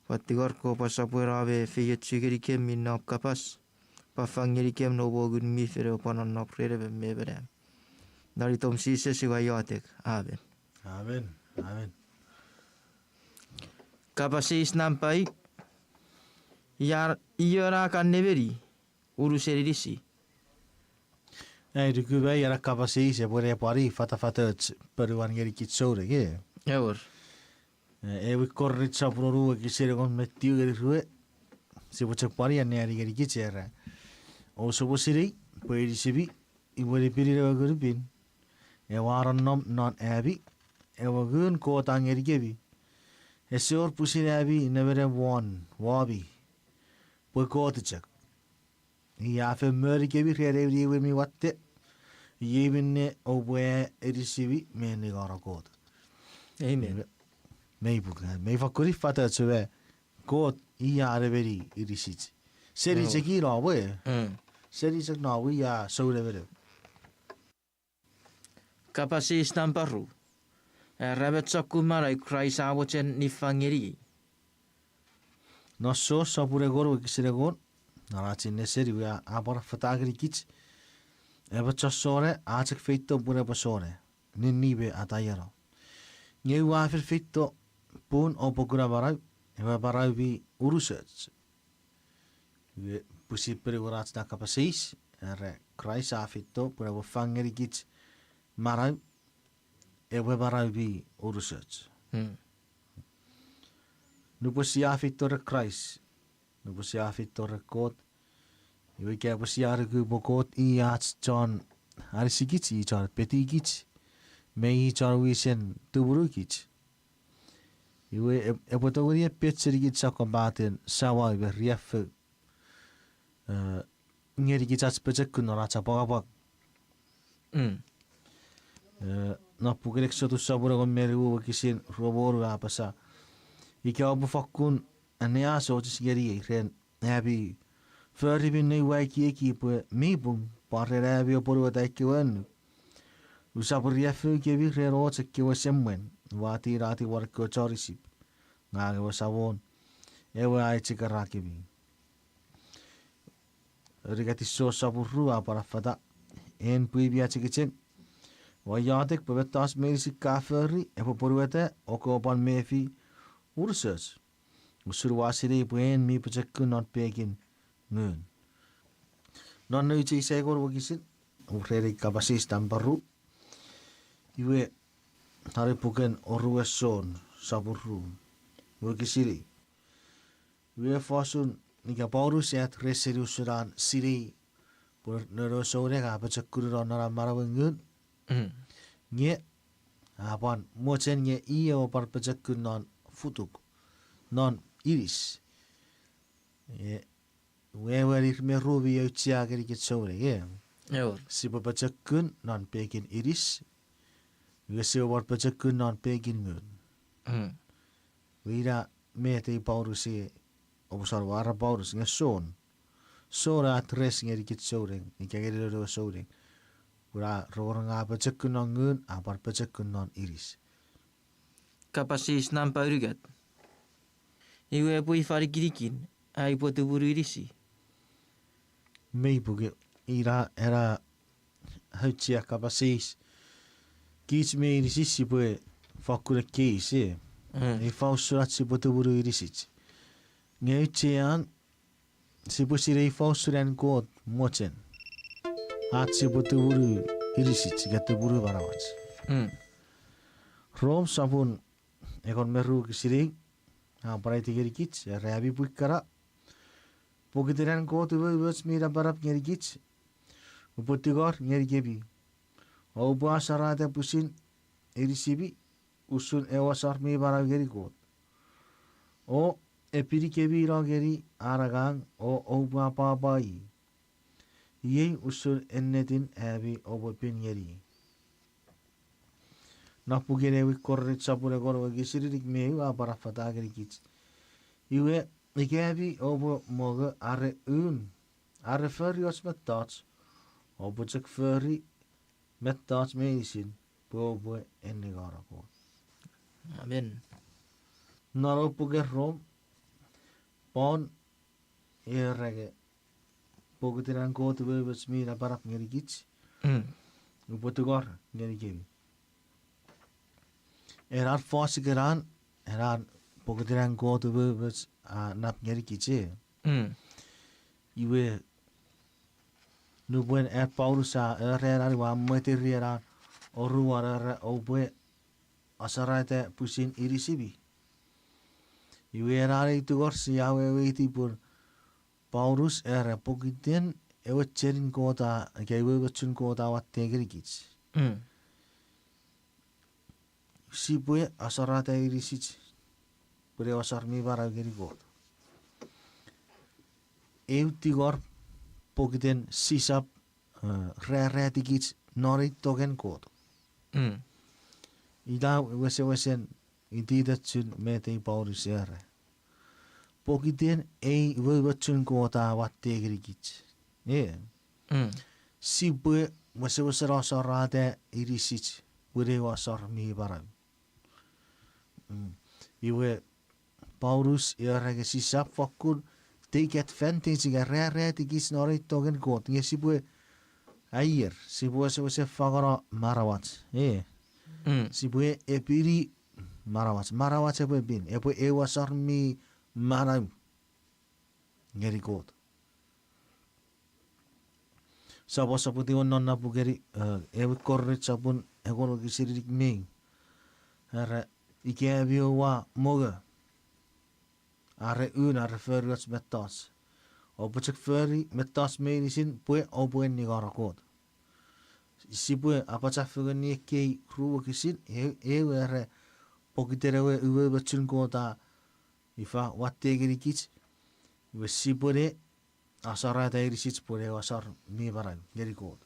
Pwan tingor kopwe sopweno me efeiochu ngenikem mi nom kapas, pwan fang ngenikem noum Ngun mi Fel epwe pwan nonnom ren emon me emon am. Non itom Jises ua iotek. Amen. Amen. Amen. Kapas eis nampa i, ia, io na kan nemeni unusen inisi? Ai nukumai ena kapas eis epwe ne pwari fatafatoch ponuan ngenikich souneng, e? Ewer. E, ewe Korint sopun wonu wokisin engon me tiu ngeni rue. Sipwe chok pwari anneani ngenikich era: Ousap sinei pwe inisimi, iwe ni pinin ewe Ngun mi Pin, ewe a nonnom non ami, ewe Ngun Kot a ngenikemi. Ese wor pwisin ami nemenem won womi, pwe Kot chok. I a fen monikemi ren ewe niwin mi watte, iei minne oupwe aea inisimi me ningeno Kot. Amen. Mei puk, mei fakkun fatafatoch we Kot i a nemeni inisich. Seni chok i nom we. Seni chok nom we i a sou nemenem. Kapas eis nampa ru. Era met sokkun manau Kraist a mochen niffang ngeni? Non Jon sopun engon wokisin engon, non ach neseni we a pwan affata ngenikich, emon chon sona a chok feito pun epwe sona, ninni me ataieno. Nge ua fen feito pun oupwe kuna manau, ewe manau mi unusoch. Iwe pwisin ponuan ach na kapas eis, era Kraist a feito pun epwe fang ngenikich manau, ewe manau mi unusoch. Nupwen sia feito ren Kraist, nupwen sia feito ren Kot, iwe ika pwe sia nuku pwe Kot i ach chon anisikich, i chon petikich, me i chon wisen tumunukich, iwe epwe tongeni epet senikich sokkopaten samau me riaffou ngenikich ach pochokun non ach apwangapwang. Non puken Eksotus sopun engon me nimu wokisin rue me wonu a apasa: Ika oupwe fakkun anneasochis ngeniei ren ami fori minne ua ekieki pwe mi pung, pwan ren ami apwonueta ekkewe annuk, usap riaffoukemi ren och ekkewe semwen ua tinatiw won ekkewe chon Isip, ngang ewe Samon ewe a echikarakemi. Rikatiso sopun ru a pwan affata: En pwii mi achengicheng, ua iotek pwe mettoch meinisin ka fori epwe pwonueta o kopwe pwan mefi unusoch, usun ua sinei pwe en mi pochokun non pekin ngun. Non Nouch Eis engon wokisin, ren ei kapas eis nampa ru, iwe, are puken oruen Jon sopun ru wokisin ew, iwe fosun ika Paulus at reseni usun an sinei pwe noun we souneng a pochokkun non an manauen ngun, nge a pwan mochen nge i ewe pwan pochokkun non futuk, non inis. Wewen ir me ru mi auchea ngenikich souneng, e? Sipwe pochokkun non pekin inis, nge sipwe pwan pochokkun non pekin ngun. Iwe ina met ei Paulus e, omusano are Paulus nge Jon, Jon a address ngenikich souneng ika ngeni noun we souneng, pun a rongorong a pochokkun non ngun, a pwan pochokkun non inis. Kapas eis nampa unungat. Iwe epwe ifa nikinikin ai upwe tumunu inisi? Mei puk, ina ena auchea kapas eis. Kich meinisin sipwe fakkun ekkeis, e? Ifa usun ach sipwe tumunu inisich? Nge auchean sipwe sinei ifa usun an Kot mochen ach sipwe tumunu inisich ika tumunu manauach. Rom sopun engon me ru wokisin ew a pwan aiti ngenikich, era ami pwi kana, pokiten an Kot umoumoch mi napanap ngenikich, upwe tingor ngenikemi, oupwe asarata pwisin inisimi usun ew asor mi manau ngeni Kot, o epinikemi no ngeni an angang o oupwe apwapwa i. Iei usun ennetin ami oupwe pin ngeni. Non puken ewe Korint sopun engon wokisin inik me ew a pwan affata ngenikich: Iwe, ika ami oupwe mongo are un, are fori och mettoch, oupwe chok fori mettoch meinisin pwe oupwe enningano Kot. Amen. Non ewe puken Rom, Paul e era nge, pokiten an Kot umoumoch mi napanap ngenikich, mm, upwe tungor ngenikemi. Ena fos ikenan, ena pokiten an Kot umoumoch a nap ngenikich, e. Mm. Iwe, nupwen an Paulus a era ena, iwe a mweteri ena oruan era oupwe asarata pwisin inisimi. Iwe ena ei tungor sia weweiti pun Paulus era pokiten ewe chenin Kot a, ika umoumochun Kot a watte ngenikich, mm, sipwe asarata inisich pwe ew asor mi manau ngeni Kot. Eu tingor pokiten sisap, eh, raratikich non ei tongen Kot. Mm. Ina wesewesen ititochun met ei Paulus era. Pokiten ei umoumochun Kot a watte ngenikich, e. Mm. Sipwe wesewesen asarata inisich pwe ew asor mi manau. Mm. Iwe Paulus e era nge sisap fokkun take advantage ika raratikich non ei tongen Kot nge sipwe aier, sipwe wesewesen fangeno manauach, e. Mm. Sipwe epini manauach, manauach epwe pin, epwe ew asor mi manau ngeni Kot. Sopwosopwutiw non na puken, eh, ewe Korint sopun engon wokisin inik me ew. Era, ika ami oua mongo are un are fori och mettoch, oupwe chok fori mettoch meinisin pwe oupwe enningano Kot. Sipwe apachafengenni ekkei ru wokisin, e-, ewe era pokiten ewe umoumochun Kot a ifa watte ngenikich, iwe sipwene asarata inisich pwe ew asor mi manau ngeni Kot.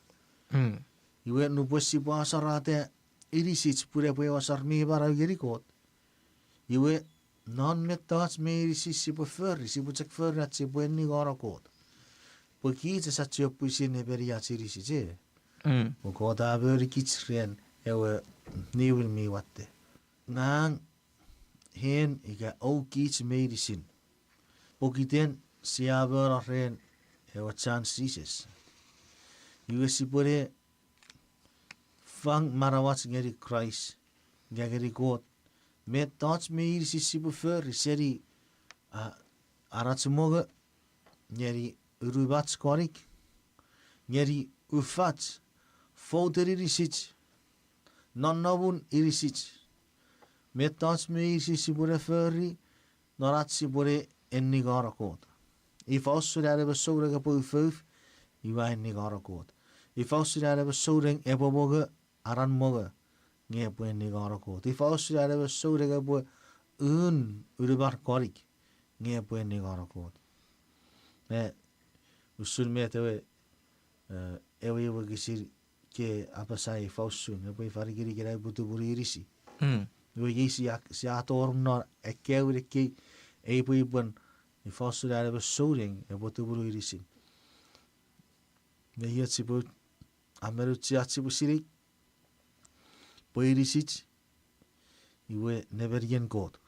Mm. Iwe nupwen sipwe asarata inisich pwe epwe ew asor mi manau ngeni Kot, iwe non mettoch meinisin sipwe fori, sipwe chok fori ach sipwe enningano Kot. Pwe kich esap chok pwisin nepeni ach inisich, e. Mm. Pwe Kot a monikich ren ewe niwin mi watte. Ngang, en ika oukich meinisin, pokiten sia mono ren ewe chan Jises, iwe sipwene fang manauach ngeni Kraist, nge ngeni Kot, mettoch meinisin sipwe fori seni, a, anach mongo, ngeni unumach konik, ngeni ufach, fouten inisich, nonnomun inisich. Mettoch meinisin sipwene fori non ach sipwene enningano Kot. Ifa usun an emon souneng epwe ufouf, iwe a enningano Kot. Ifa usun an emon souneng epwe mongo, anan mongo, nge epwe enningano Kot. Ifa usun an emon souneng epwe un unuman konik, nge epwe enningano Kot. E, usun met ewe, e, ewe wokisin ke apasa ifa usun epwe ifa nikinikin ai upwe tumunu inisi. Mm. Iwe iei sia, sia tori non ekkewe ekkei, ei pwe ipwen ifa usun an emon souneng epwe tumunu inisin. Nge iei sipwe, a men auchea ach sipwe sinei pwe inisich iwe nemenien Kot.